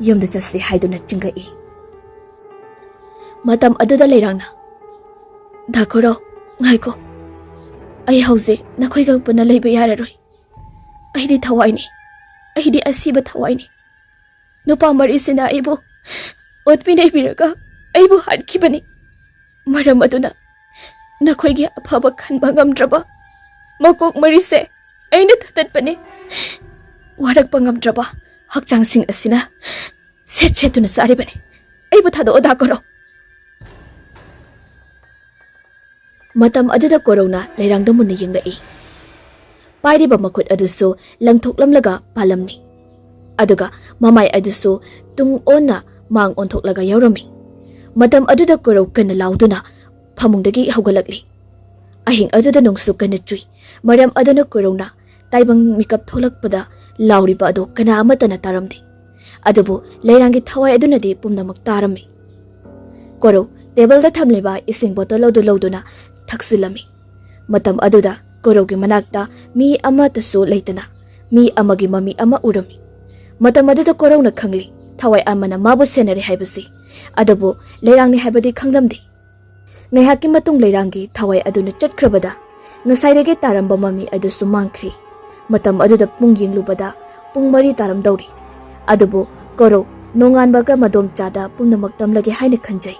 ꯌꯨꯝꯗ ꯆꯠꯁꯤ ꯍꯥꯏꯗꯨꯅ ꯆꯤꯡꯉꯛꯏ꯫ ꯃꯇꯝ ꯑꯗꯨꯗ ꯂꯩꯔꯥꯡꯅ, "ꯗꯥ ꯀꯣꯔꯧ, ꯉꯥꯏꯈꯣ꯫ ꯑꯩ ꯍꯧꯖꯤꯛ ꯅꯈꯣꯏꯒ ꯄꯨꯟꯅ ꯂꯩꯕ ꯌꯥꯔꯔꯣꯏ꯫ ꯑꯩꯗꯤ ꯊꯋꯥꯏꯅꯤ꯫ ꯑꯩꯗꯤ ꯑꯁꯤꯕ ꯊꯋꯥꯏꯅꯤ꯫ ꯅꯨꯄꯥ ꯃꯔꯤꯁꯤꯅ ꯑꯩꯕꯨ ꯑꯣꯠꯄꯤ ꯅꯩꯕꯤꯔꯒ ꯑꯩꯕꯨ ꯍꯥꯠꯈꯤꯕꯅꯤ꯫ ꯃꯔꯝ ꯑꯗꯨꯅ ꯅꯈꯣꯏꯒꯤ ꯑꯐꯕ ꯈꯟꯕ ꯉꯝꯗ꯭ꯔꯕ ꯃꯀꯣꯛ ꯃꯔꯤꯁꯦ ꯑꯩꯅ ꯊꯥꯗꯠꯄꯅꯤ꯫ ꯋꯥꯔꯛꯄ ꯉꯝꯗ꯭ꯔꯕ ꯍꯛꯆꯥꯡꯁꯤꯡ ꯑꯁꯤꯅ ꯁꯦꯠ ꯁꯦꯠꯇꯨꯅ ꯆꯥꯔꯤꯕꯅꯤ꯫ ꯑꯩꯕꯨ ꯊꯥꯗꯣꯛꯑꯣ, ꯗꯥ ꯀꯣꯔꯧ꯫" ꯃꯇꯝ ꯑꯗꯨꯗ ꯀꯣꯔꯧꯅ ꯂꯩꯔꯥꯡꯗ ꯃꯨꯟꯅ ꯌꯦꯡꯂꯛꯏ꯫ ꯄꯥꯏꯔꯤꯕ ꯃꯈꯨꯠ ꯑꯗꯨꯁꯨ ꯂꯪꯊꯣꯛꯂꯝꯂꯒ ꯄꯥꯜꯂꯝꯃꯤ꯫ ꯑꯗꯨꯒ ꯃꯃꯥꯏ ꯑꯗꯨꯁꯨ ꯇꯨꯡ ꯑꯣꯟꯅ ꯃꯥꯡ ꯑꯣꯟꯊꯣꯛꯂꯒ ꯌꯥꯎꯔꯝꯃꯤ꯫ ꯃꯇꯝ ꯑꯗꯨꯗ ꯀꯣꯔꯧ ꯀꯟꯅ ꯂꯥꯎꯗꯨꯅ ꯐꯃꯨꯡꯗꯒꯤ ꯍꯧꯒꯠꯂꯛꯂꯤ꯫ ꯑꯍꯤꯡ ꯑꯗꯨꯗ ꯅꯣꯡꯁꯨ ꯀꯟꯅ ꯆꯨꯏ꯫ ꯃꯔꯝ ꯑꯗꯨꯅ ꯀꯣꯔꯧꯅ ꯇꯥꯏꯕꯪ ꯃꯤꯀꯞ ꯊꯣꯛꯂꯛꯄꯗ ꯂꯥꯎꯔꯤꯕ ꯑꯗꯨ ꯀꯅꯥ ꯑꯃꯠꯇꯅ ꯇꯥꯔꯝꯗꯦ꯫ ꯑꯗꯨꯕꯨ ꯂꯩꯔꯥꯡꯒꯤ ꯊꯋꯥꯏ ꯑꯗꯨꯅꯗꯤ ꯄꯨꯝꯅꯃꯛ ꯇꯥꯔꯝꯃꯤ꯫ ꯀꯣꯔꯧ ꯇꯦꯕꯜꯗ ꯊꯝꯂꯤꯕ ꯏꯁꯤꯡ ꯕꯣꯇꯜ ꯑꯗꯨ ꯂꯧꯗꯨꯅ ꯊꯛꯆꯤꯜꯂꯝꯃꯤ꯫ ꯃꯇꯝ ꯑꯗꯨꯗ ꯀꯣꯔꯧꯒꯤ ꯃꯅꯥꯛꯇ ꯃꯤ ꯑꯃꯠꯇꯁꯨ ꯂꯩꯇꯅ ꯃꯤ ꯑꯃꯒꯤ ꯃꯃꯤ ꯑꯃ ꯎꯔꯝꯃꯤ꯫ ꯃꯇꯝ ꯑꯗꯨꯗ ꯀꯣꯔꯧꯅ ꯈꯪꯂꯤ, ꯊꯋꯥꯏ ꯑꯃꯅ ꯃꯥꯕꯨ ꯁꯦꯟꯅꯔꯤ ꯍꯥꯏꯕꯁꯤ꯫ ꯑꯗꯨꯕꯨ ꯂꯩꯔꯥꯡꯅꯤ ꯍꯥꯏꯕꯗꯤ ꯈꯪꯂꯝꯗꯦ꯫ ꯉꯥꯏꯍꯥꯛꯀꯤ ꯃꯇꯨꯡ ꯂꯩꯔꯥꯡꯒꯤ ꯊꯋꯥꯏ ꯑꯗꯨꯅ ꯆꯠꯈ꯭ꯔꯕꯗ, ꯉꯁꯥꯏꯗꯒꯤ ꯇꯥꯔꯝꯕ ꯃꯃꯤ ꯑꯗꯨꯁꯨ ꯃꯥꯡꯈ꯭ꯔꯤ꯫ ꯃꯇꯝ ꯑꯗꯨꯗ ꯄꯨꯡ ꯌꯦꯡꯂꯨꯕꯗ ꯄꯨꯡ ꯃꯔꯤ ꯇꯥꯔꯝꯗꯧꯔꯤ꯫ ꯑꯗꯨꯕꯨ ꯀꯣꯔꯧ ꯅꯣꯡꯉꯥꯟꯕꯒ ꯃꯗꯣꯝꯆꯥꯗ ꯄꯨꯝꯅꯃꯛ ꯇꯝꯂꯒꯦ ꯍꯥꯏꯅ ꯈꯟꯖꯩ꯫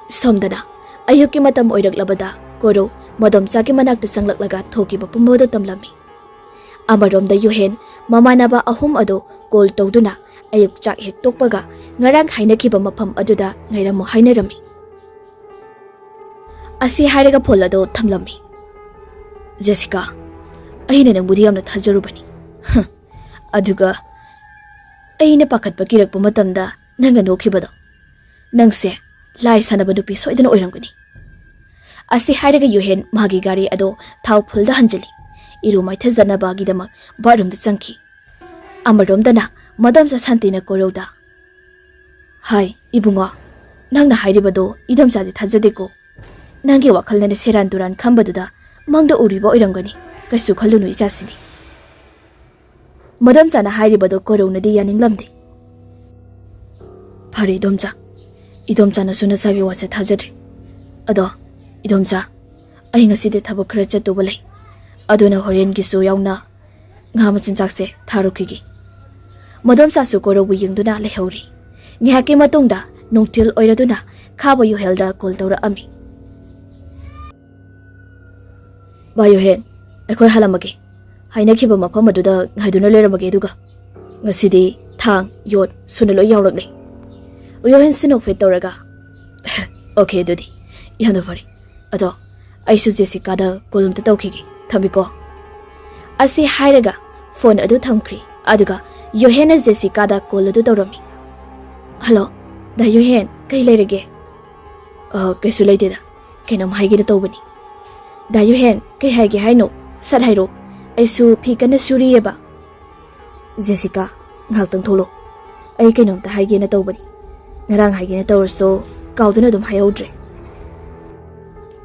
ꯁꯣꯝꯗꯅ ꯑꯌꯨꯛꯀꯤ ꯃꯇꯝ ꯑꯣꯏꯔꯛꯂꯕꯗ ꯀꯣꯔꯧ ꯃꯗꯣꯝꯆꯥꯒꯤ ꯃꯅꯥꯛꯇ ꯆꯪꯂꯛꯂꯒ ꯊꯣꯛꯈꯤꯕ ꯄꯨꯝꯕꯗꯨ ꯇꯝꯂꯝꯃꯤ꯫ ꯑꯃꯔꯣꯝꯗ ꯌꯨꯍꯦꯟ ꯃꯃꯥꯟꯅꯕ ꯑꯍꯨꯝ ꯑꯗꯨ ꯀꯣꯜ ꯇꯧꯗꯨꯅ ꯑꯌꯨꯛ ꯆꯥꯛ ꯍꯦꯛ ꯇꯣꯛꯄꯒ ꯉꯔꯥꯡ ꯍꯥꯏꯅꯈꯤꯕ ꯃꯐꯝ ꯑꯗꯨꯗ ꯉꯥꯏꯔꯝꯃꯨ ꯍꯥꯏꯅꯔꯝꯃꯤ꯫ ꯑꯁꯤ ꯍꯥꯏꯔꯒ ꯐꯣꯟ ꯑꯗꯨ ꯊꯝꯂꯝꯃꯤ꯫ "ꯖꯦꯁꯤꯀꯥ, ꯑꯩꯅ ꯅꯪꯕꯨꯗꯤ ꯌꯥꯝꯅ ꯊꯥꯖꯔꯨꯕꯅꯤ꯫ ꯍ, ꯑꯗꯨꯒ ꯑꯩꯅ ꯄꯥꯈꯠꯄ ꯀꯤꯔꯛꯄ ꯃꯇꯝꯗ ꯅꯪꯅ ꯅꯣꯛꯈꯤꯕꯗꯣ꯫ ꯅꯪꯁꯦ ꯂꯥꯏ ꯁꯥꯟꯅꯕ ꯅꯨꯄꯤ ꯁꯣꯏꯗꯅ ꯑꯣꯏꯔꯝꯒꯅꯤ꯫" ꯑꯁꯤ ꯍꯥꯏꯔꯒ ꯌꯨꯍꯦꯟ ꯃꯥꯒꯤ ꯒꯥꯔꯤ ꯑꯗꯣ ꯊꯥꯎ ꯐꯨꯜꯗ ꯍꯟꯖꯤꯜꯂꯤ꯫ ꯏꯔꯨ ꯃꯥꯏꯊꯖꯅꯕꯒꯤꯗꯃꯛ ꯕꯥꯠꯔꯨꯝꯗ ꯆꯪꯈꯤ꯫ ꯑꯃꯔꯣꯝꯗꯅ ꯃꯗꯣꯝꯆꯥ ꯁꯥꯟꯇꯤꯅ ꯀꯣꯔꯧꯗ, "ꯍꯥꯏ, ꯏꯕꯨꯡꯉꯣ, ꯅꯪꯅ ꯍꯥꯏꯔꯤꯕꯗꯣ ꯏꯗꯣꯝꯆꯥꯗꯤ ꯊꯥꯖꯗꯦꯀꯣ꯫ ꯅꯪꯒꯤ ꯋꯥꯈꯜꯅꯅꯦ ꯁꯦꯔꯥꯟ ꯇꯨꯔꯥꯟ ꯈꯟꯕꯗꯨꯗ ꯃꯪꯗ ꯎꯔꯤꯕ ꯑꯣꯏꯔꯝꯒꯅꯤ꯫ ꯀꯩꯁꯨ ꯈꯜꯂꯨꯅꯨ, ꯏꯆꯥꯁꯤꯅꯤ꯫" ꯃꯗꯣꯝꯆꯥꯅ ꯍꯥꯏꯔꯤꯕꯗꯣ ꯀꯣꯔꯧꯅꯗꯤ ꯌꯥꯅꯤꯡꯂꯝꯗꯦ꯫ "ꯐꯔꯦ ꯏꯗꯣꯝꯆꯥ, ꯏꯗꯣꯝꯆꯥꯅꯁꯨ ꯅꯆꯥꯒꯤ ꯋꯥꯁꯦ ꯊꯥꯖꯗ꯭ꯔꯦ꯫ ꯑꯗꯣ, ꯏꯗꯣꯝꯆꯥ, ꯑꯩ ꯉꯁꯤꯗꯤ ꯊꯕꯛ ꯈꯔ ꯆꯠꯇꯧꯕ ꯂꯩ꯫ ꯑꯗꯨꯅ ꯍꯣꯔꯦꯟꯒꯤꯁꯨ ꯌꯥꯎꯅ ꯉꯥ ꯃꯆꯤꯟꯖꯥꯛꯁꯦ ꯊꯥꯔꯨꯈꯤꯒꯦ꯫ ꯃꯗꯣꯝꯆꯥꯁꯨ ꯀꯣꯔꯧꯕꯨ ꯌꯦꯡꯗꯨꯅ ꯂꯩꯍꯧꯔꯤ꯫ ꯉꯥꯏꯍꯥꯛꯀꯤ ꯃꯇꯨꯡꯗ ꯅꯨꯡꯊꯤꯜ ꯑꯣꯏꯔꯗꯨꯅ ꯈꯥꯕ ꯌꯨꯍꯦꯜꯗ ꯀꯣꯜ ꯇꯧꯔꯛꯑꯝꯃꯤ꯫ "ꯚꯥꯏ ꯌꯨꯍꯦꯟ, ꯑꯩꯈꯣꯏ ꯍꯜꯂꯝꯃꯒꯦ꯫ ꯍꯥꯏꯅꯈꯤꯕ ꯃꯐꯝ ꯑꯗꯨꯗ ꯉꯥꯏꯗꯨꯅ ꯂꯩꯔꯝꯃꯒꯦ, ꯑꯗꯨꯒ ꯉꯁꯤꯗꯤ ꯊꯥꯡ, ꯌꯣꯠ ꯁꯨꯅ ꯂꯣꯏ ꯌꯥꯎꯔꯛꯂꯦ"꯫ ꯌꯨꯍꯦꯟ ꯁꯤꯅꯣꯛꯐꯦꯠ ꯇꯧꯔꯒ, "ꯑꯣꯀꯦ, ꯑꯗꯨꯗꯤ ꯌꯥꯝꯅ ꯐꯔꯦ꯫ ꯑꯗꯣ ꯑꯩꯁꯨ ꯖꯦꯁꯤꯀꯥꯗ ꯀꯣꯜ ꯑꯝꯇ ꯇꯧꯈꯤꯒꯦ꯫ ꯊꯝꯃꯤꯀꯣ"꯫ ꯑꯁꯤ ꯍꯥꯏꯔꯒ ꯐꯣꯟ ꯑꯗꯨ ꯊꯝꯈ꯭ꯔꯦ꯫ ꯑꯗꯨꯒ ꯌꯨꯍꯦꯟꯅ ꯖꯦꯁꯤꯀꯥꯗ ꯀꯣꯜ ꯑꯗꯨ ꯇꯧꯔꯝꯃꯤ꯫ "ꯍꯜꯂꯣ, ꯗꯥ ꯌꯨꯍꯦꯟ, ꯀꯩ ꯂꯩꯔꯒꯦ?" "ꯑ, ꯀꯩꯁꯨ ꯂꯩꯇꯦꯗ꯫ ꯀꯩꯅꯣꯝ ꯍꯥꯏꯒꯦꯅ ꯇꯧꯕꯅꯤ꯫ ꯗꯥ ꯌꯨꯍꯦꯟ, ꯀꯩ ꯍꯥꯏꯒꯦ ꯍꯥꯏꯅꯣ? ꯁꯠ ꯍꯥꯏꯔꯣ꯫ ꯑꯩꯁꯨ ꯐꯤ ꯀꯟꯅ ꯁꯨꯔꯤꯌꯦꯕ"꯫ "ꯖꯦꯁꯤꯀꯥ, ꯉꯥꯏꯍꯥꯛꯇꯪ ꯊꯣꯛꯂꯛꯑꯣ꯫ ꯑꯩ ꯀꯩꯅꯣꯝꯇ ꯍꯥꯏꯒꯦꯅ ꯇꯧꯕꯅꯤ꯫ ꯉꯔꯥꯡ ꯍꯥꯏꯒꯦꯅ ꯇꯧꯔꯁꯨ ꯀꯥꯎꯗꯨꯅ ꯑꯗꯨꯝ ꯍꯥꯏꯍꯧꯗ꯭ꯔꯦ"꯫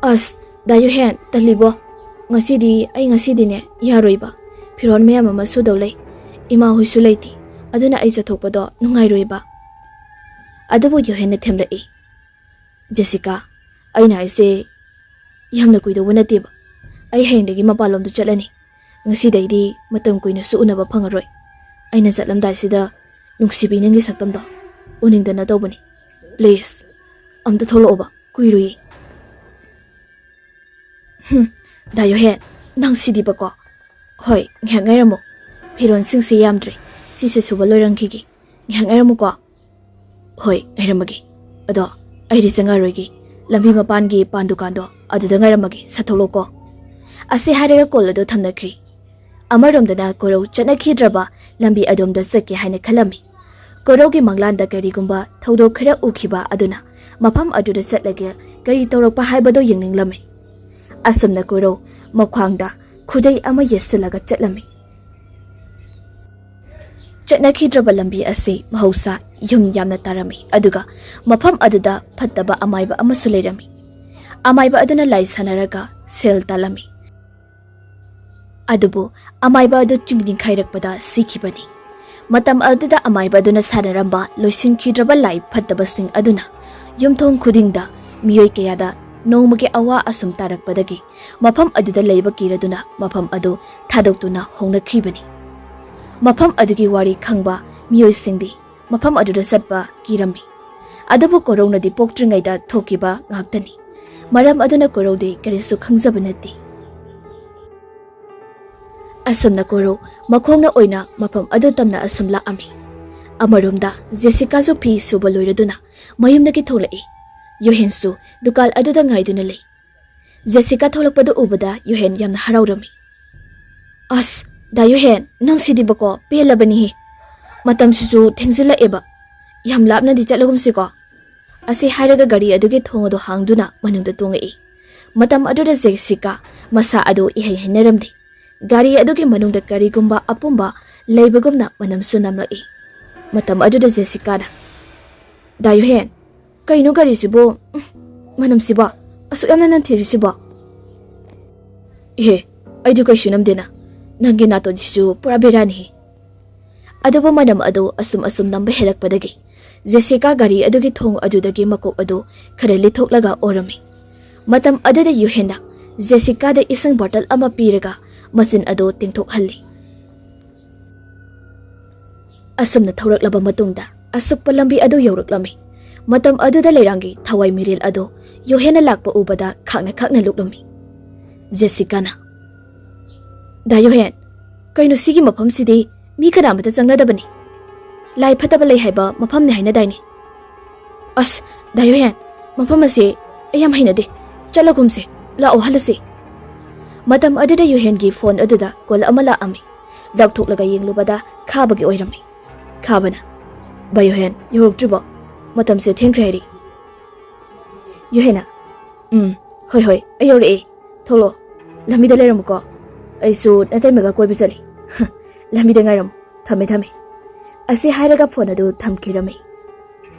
"ꯑꯁ, ꯗꯥ ꯌꯨꯍꯦꯟ, ꯇꯜꯂꯤꯕꯣ꯫ ꯉꯁꯤꯗꯤ ꯑꯩ, ꯉꯁꯤꯗꯤꯅꯦ, ꯌꯥꯔꯣꯏꯕ꯫ ꯐꯤꯔꯣꯜ ꯃꯌꯥꯝ ꯑꯃ ꯁꯨꯗꯧ ꯂꯩ꯫ ꯏꯃꯥ ꯍꯣꯏꯁꯨ ꯂꯩꯇꯦ꯫ ꯑꯗꯨꯅ ꯑꯩ ꯆꯠꯊꯣꯛꯄꯗꯣ ꯅꯨꯡꯉꯥꯏꯔꯣꯏꯕ"꯫ ꯑꯗꯨꯕꯨ ꯌꯨꯍꯦꯟꯅ ꯊꯦꯝꯂꯛꯏ꯫ "ꯖꯦꯁꯤꯀꯥ, ꯑꯩꯅ ꯍꯥꯏꯁꯦ ꯌꯥꯝꯅ ꯀꯨꯏꯗꯧꯕ ꯅꯠꯇꯦꯕ꯫ ꯑꯩ ꯍꯌꯦꯡꯗꯒꯤ ꯃꯄꯥꯟꯂꯣꯝꯗ ꯆꯠꯂꯅꯤ꯫ ꯉꯁꯤꯗꯩꯗꯤ ꯃꯇꯝ ꯀꯨꯏꯅꯁꯨ ꯎꯅꯕ ꯐꯪꯉꯔꯣꯏ꯫ ꯑꯩꯅ ꯆꯠꯂꯝꯗꯥꯏꯁꯤꯗ ꯅꯨꯡꯁꯤꯕꯤ ꯅꯪꯒꯤ ꯁꯛꯇꯝꯗꯣ ꯎꯅꯤꯡꯗꯅ ꯇꯧꯕꯅꯤ꯫ ꯄ꯭ꯂꯤꯖ, ꯑꯝꯇ ꯊꯣꯛꯂꯛꯑꯣꯕ, ꯀꯨꯏꯔꯣꯏꯌꯦ"꯫ "ꯍꯨꯝ, ꯗꯥ ꯌꯨꯍꯦꯟ, ꯅꯪ ꯁꯤꯗꯤꯕꯀꯣ꯫ ꯍꯣꯏ, ꯉꯥꯏꯍꯥꯛ ꯉꯥꯏꯔꯝꯃꯣ꯫ ꯐꯤꯔꯣꯜꯁꯤꯡꯁꯦ ꯌꯥꯝꯗ꯭ꯔꯦ꯫ ꯁꯤꯁꯦ ꯁꯨꯕ ꯂꯣꯏꯔꯝꯈꯤꯒꯦ꯫ ꯉꯥꯏꯍꯥꯛ ꯉꯥꯏꯔꯝꯃꯨꯀꯣ"꯫ "ꯍꯣꯏ, ꯉꯥꯏꯔꯝꯃꯒꯦ꯫ ꯑꯗꯣ ꯑꯩꯗꯤ ꯆꯪꯉꯔꯣꯏꯒꯦ꯫ ꯂꯝꯕꯤ ꯃꯄꯥꯟꯒꯤ ꯄꯥꯟ ꯗꯨꯀꯥꯟꯗꯣ ꯑꯗꯨꯗ ꯉꯥꯏꯔꯝꯃꯒꯦ꯫ ꯁꯠ ꯊꯣꯛꯂꯛꯑꯣꯀꯣ"꯫ ꯑꯁꯤ ꯍꯥꯏꯔꯒ ꯀꯣꯜ ꯑꯗꯨ ꯊꯝꯅꯈ꯭ꯔꯦ꯫ ꯑꯃꯔꯣꯝꯗꯅ ꯀꯣꯔꯧ ꯆꯠꯅꯈꯤꯗ꯭ꯔꯕ ꯂꯝꯕꯤ ꯑꯗꯣꯝꯗ ꯆꯠꯀꯦ ꯍꯥꯏꯅ ꯈꯜꯂꯝꯃꯤ꯫ ꯀꯣꯔꯧꯒꯤ ꯃꯪꯂꯥꯟꯗ ꯀꯔꯤꯒꯨꯝꯕ ꯊꯧꯗꯣꯛ ꯈꯔ ꯎꯈꯤꯕ ꯑꯗꯨꯅ ꯃꯐꯝ ꯑꯗꯨꯗ ꯆꯠꯂꯒ ꯀꯔꯤ ꯇꯧꯔꯛꯄ ꯍꯥꯏꯕꯗꯨ ꯌꯦꯡꯅꯤꯡꯂꯝꯃꯤ꯫ ꯑꯁꯨꯝꯅ ꯀꯣꯔꯧ ꯃꯈ꯭ꯋꯥꯡꯗ ꯈꯨꯗꯩ ꯑꯃ ꯌꯦꯠꯁꯤꯜꯂꯒ ꯆꯠꯂꯝꯃꯤ꯫ ꯆꯠꯅꯈꯤꯗ꯭ꯔꯕ ꯂꯝꯕꯤ ꯑꯁꯤ ꯃꯍꯧꯁꯥ ꯌꯨꯝ ꯌꯥꯝꯅ ꯇꯥꯔꯝꯃꯤ, ꯑꯗꯨꯒ ꯃꯐꯝ ꯑꯗꯨꯗ ꯐꯠꯇꯕ ꯑꯃꯥꯏꯕ ꯑꯃꯁꯨ ꯂꯩꯔꯝꯃꯤ꯫ ꯑꯃꯥꯏꯕ ꯑꯗꯨꯅ ꯂꯥꯏ ꯁꯥꯟꯅꯔꯒ ꯁꯦꯜ ꯇꯥꯜꯂꯝꯃꯤ꯫ ꯑꯗꯨꯕꯨ ꯑꯃꯥꯏꯕ ꯑꯗꯨ ꯆꯤꯡ ꯅꯤꯡꯈꯥꯏꯔꯛꯄꯗ ꯁꯤꯈꯤꯕꯅꯤ꯫ ꯃꯇꯝ ꯑꯗꯨꯗ ꯑꯃꯥꯏꯕ ꯑꯗꯨꯅ ꯁꯥꯟꯅꯔꯝꯕ ꯂꯣꯏꯁꯤꯟꯈꯤꯗ꯭ꯔꯕ ꯂꯥꯏ ꯐꯠꯇꯕꯁꯤꯡ ꯑꯗꯨꯅ ꯌꯨꯝꯊꯣꯡ ꯈꯨꯗꯤꯡꯗ ꯃꯤꯑꯣꯏ ꯀꯌꯥꯗ ꯅꯣꯡꯃꯒꯤ ꯑꯋꯥ ꯑꯁꯨꯝ ꯇꯥꯔꯛꯄꯗꯒꯤ ꯃꯐꯝ ꯑꯗꯨꯗ ꯂꯩꯕ ꯀꯤꯔꯗꯨꯅ ꯃꯐꯝ ꯑꯗꯨ ꯊꯥꯗꯣꯛꯇꯨꯅ ꯍꯣꯡꯅꯈꯤꯕꯅꯤ꯫ ꯃꯐꯝ ꯑꯗꯨꯒꯤ ꯋꯥꯔꯤ ꯈꯪꯕ ꯃꯤꯑꯣꯏꯁꯤꯡꯗꯤ ꯃꯐꯝ ꯑꯗꯨꯗ ꯆꯠꯄ ꯀꯤꯔꯝꯃꯤ꯫ ꯑꯗꯨꯕꯨ ꯀꯣꯔꯧꯅꯗꯤ ꯄꯣꯛꯇ꯭ꯔꯤꯉꯩꯗ ꯊꯣꯛꯈꯤꯕ ꯉꯥꯛꯇꯅꯤ꯫ ꯃꯔꯝ ꯑꯗꯨꯅ ꯀꯣꯔꯧꯗꯤ ꯀꯔꯤꯁꯨ ꯈꯪꯖꯕ ꯅꯠꯇꯦ꯫ ꯑꯁꯨꯝꯅ ꯀꯣꯔꯧ ꯃꯈꯣꯡꯅ ꯑꯣꯏꯅ ꯃꯐꯝ ꯑꯗꯨ ꯇꯝꯅ ꯑꯁꯨꯝ ꯂꯥꯛꯑꯝꯃꯤ꯫ ꯑꯃꯔꯣꯝꯗ ꯖꯦꯁꯤꯀꯥꯁꯨ ꯐꯤ ꯁꯨꯕ ꯂꯣꯏꯔꯗꯨꯅ ꯃꯌꯨꯝꯗꯒꯤ ꯊꯣꯛꯂꯛꯏ꯫ ꯌꯨꯍꯦꯟꯁꯨ ꯗꯨꯀꯥꯟ ꯑꯗꯨꯗ ꯉꯥꯏꯗꯨꯅ ꯂꯩ꯫ ꯖꯦꯁꯤꯀꯥ ꯊꯣꯛꯂꯛꯄꯗꯨ ꯎꯕꯗ ꯌꯨꯍꯦꯟ ꯌꯥꯝꯅ ꯍꯔꯥꯎꯔꯝꯃꯤ꯫ "ꯑꯁ, ꯗꯥ ꯌꯨꯍꯦꯟ, ꯅꯪꯁꯤꯗꯤꯕꯀꯣ ꯄꯦꯜꯂꯕꯅꯤꯍꯦ꯫ ꯃꯇꯝꯁꯤꯁꯨ ꯊꯦꯡꯖꯤꯜꯂꯛꯑꯦꯕ꯫ ꯌꯥꯝ ꯂꯥꯞꯅꯗꯤ ꯆꯠꯂꯒꯨꯝꯁꯤꯀꯣ?" ꯑꯁꯤ ꯍꯥꯏꯔꯒ ꯒꯥꯔꯤ ꯑꯗꯨꯒꯤ ꯊꯣꯡ ꯑꯗꯨ ꯍꯥꯡꯗꯨꯅ ꯃꯅꯨꯡꯗ ꯇꯣꯡꯉꯛꯏ꯫ ꯃꯇꯝ ꯑꯗꯨꯗ ꯖꯦꯁꯤꯀꯥ ꯃꯁꯥ ꯑꯗꯨ ꯏꯍꯩ ꯍꯩꯅꯔꯝꯗꯦ꯫ ꯒꯥꯔꯤ ꯑꯗꯨꯒꯤ ꯃꯅꯨꯡꯗ ꯀꯔꯤꯒꯨꯝꯕ ꯑꯄꯨꯝꯕ ꯂꯩꯕꯒꯨꯝꯅ ꯃꯅꯝꯁꯨ ꯅꯝꯂꯛꯏ꯫ ꯃꯇꯝ ꯑꯗꯨꯗ ꯖꯦꯁꯤꯀꯥꯅ, "ꯗꯥ ꯌꯨꯍꯦꯟ, ꯀꯩꯅꯣ ꯒꯥꯔꯤꯁꯤꯕꯨ? ꯎꯝ, ꯃꯅꯝꯁꯤꯕꯣ? ꯑꯁꯨꯛ ꯌꯥꯝꯅ ꯅꯝꯊꯤꯔꯤꯁꯤꯕꯣ?" "ꯑꯦꯍꯦ, ꯑꯩꯗꯤ ꯀꯩꯁꯨ ꯅꯝꯗꯦꯅ꯫ ꯅꯪꯒꯤ ꯅꯥꯇꯣꯟꯁꯤꯁꯨ ꯄꯨꯔꯥ ꯕꯦꯔꯥꯅꯤꯍꯦ꯫" ꯑꯗꯨꯕꯨ ꯃꯅꯝ ꯑꯗꯨ ꯑꯁꯨꯝ ꯑꯁꯨꯝ ꯅꯝꯕ ꯍꯦꯜꯂꯛꯄꯗꯒꯤ ꯖꯦꯁꯤꯀꯥ ꯒꯥꯔꯤ ꯑꯗꯨꯒꯤ ꯊꯣꯡ ꯑꯗꯨꯗꯒꯤ ꯃꯀꯣꯛ ꯑꯗꯨ ꯈꯔ ꯂꯤꯊꯣꯛꯂꯒ ꯑꯣꯔꯝꯃꯤ꯫ ꯃꯇꯝ ꯑꯗꯨꯗ ꯌꯨꯍꯦꯟꯅ ꯖꯦꯁꯤꯀꯥꯗ ꯏꯁꯤꯡ ꯕꯣꯇꯜ ꯑꯃ ꯄꯤꯔꯒ ꯃꯆꯤꯟ ꯑꯗꯨ ꯇꯦꯡꯊꯣꯛꯍꯜꯂꯤ꯫ ꯑꯁꯨꯝꯅ ꯊꯧꯔꯛꯂꯕ ꯃꯇꯨꯡꯗ ꯑꯁꯨꯛꯄ ꯂꯝꯕꯤ ꯑꯗꯨ ꯌꯧꯔꯛꯂꯝꯃꯤ꯫ ꯃꯇꯝ ꯑꯗꯨꯗ ꯂꯩꯔꯥꯡꯒꯤ ꯊꯋꯥꯏ ꯃꯤꯔꯦꯜ ꯑꯗꯨ ꯌꯨꯍꯦꯟꯅ ꯂꯥꯛꯄ ꯎꯕꯗ ꯈꯥꯛꯅ ꯈꯥꯛꯅ ꯂꯨꯞꯂꯝꯃꯤ꯫ ꯖꯦꯁꯤꯀꯥꯅ, "ꯗꯥ ꯌꯨꯍꯦꯟ, ꯀꯩꯅꯣ ꯁꯤꯒꯤ ꯃꯐꯝꯁꯤꯗꯤ? ꯃꯤ ꯀꯅꯥꯃꯠꯇ ꯆꯪꯅꯗꯕꯅꯤ꯫ ꯂꯥꯏ ꯐꯠꯇꯕ ꯂꯩ ꯍꯥꯏꯕ ꯃꯐꯝꯅꯤ ꯍꯥꯏꯅꯗꯥꯏꯅꯦ?" "ꯑꯁ, ꯗꯥ ꯌꯨꯍꯦꯟ, ꯃꯐꯝ ꯑꯁꯤ ꯑꯩ ꯌꯥꯝ ꯍꯩꯅꯗꯦ꯫ ꯆꯠꯂꯒꯨꯝꯁꯦ, ꯂꯥꯛꯑꯣ ꯍꯜꯂꯁꯤ꯫" ꯃꯇꯝ ꯑꯗꯨꯗ ꯌꯨꯍꯦꯟꯒꯤ ꯐꯣꯟ ꯑꯗꯨꯗ ꯀꯣꯜ ꯑꯃ ꯂꯥꯛꯑꯝꯃꯤ꯫ ꯂꯧꯊꯣꯛꯂꯒ ꯌꯦꯡꯂꯨꯕꯗ ꯈꯥꯕꯒꯤ ꯑꯣꯏꯔꯝꯃꯤ꯫ ꯈꯥꯕꯅ, "ꯕꯥꯏ ꯌꯨꯍꯦꯟ, ꯌꯧꯔꯛꯇ꯭ꯔꯤꯕꯣ? ꯃꯇꯝꯁꯦ ꯊꯦꯡꯈ꯭ꯔꯦ ꯍꯥꯏꯔꯤ꯫" ꯌꯨꯍꯦꯟꯅ, "ꯎꯝ, ꯍꯣꯏ ꯍꯣꯏ, ꯑꯩ ꯌꯧꯔꯛꯑꯦ꯫ ꯊꯣꯛꯂꯛꯑꯣ, ꯂꯝꯕꯤꯗ ꯂꯩꯔꯝꯃꯨꯀꯣ꯫ ꯑꯩꯁꯨ ꯅꯇꯩꯃꯒ ꯀꯣꯏꯕ ꯆꯠꯂꯤ꯫ ꯂꯝꯕꯤꯗ ꯉꯥꯏꯔꯝꯃꯨ꯫ ꯊꯝꯃꯦ, ꯊꯝꯃꯦ꯫" ꯑꯁꯤ ꯍꯥꯏꯔꯒ ꯐꯣꯟ ꯑꯗꯨ ꯊꯝꯈꯤꯔꯝꯃꯤ꯫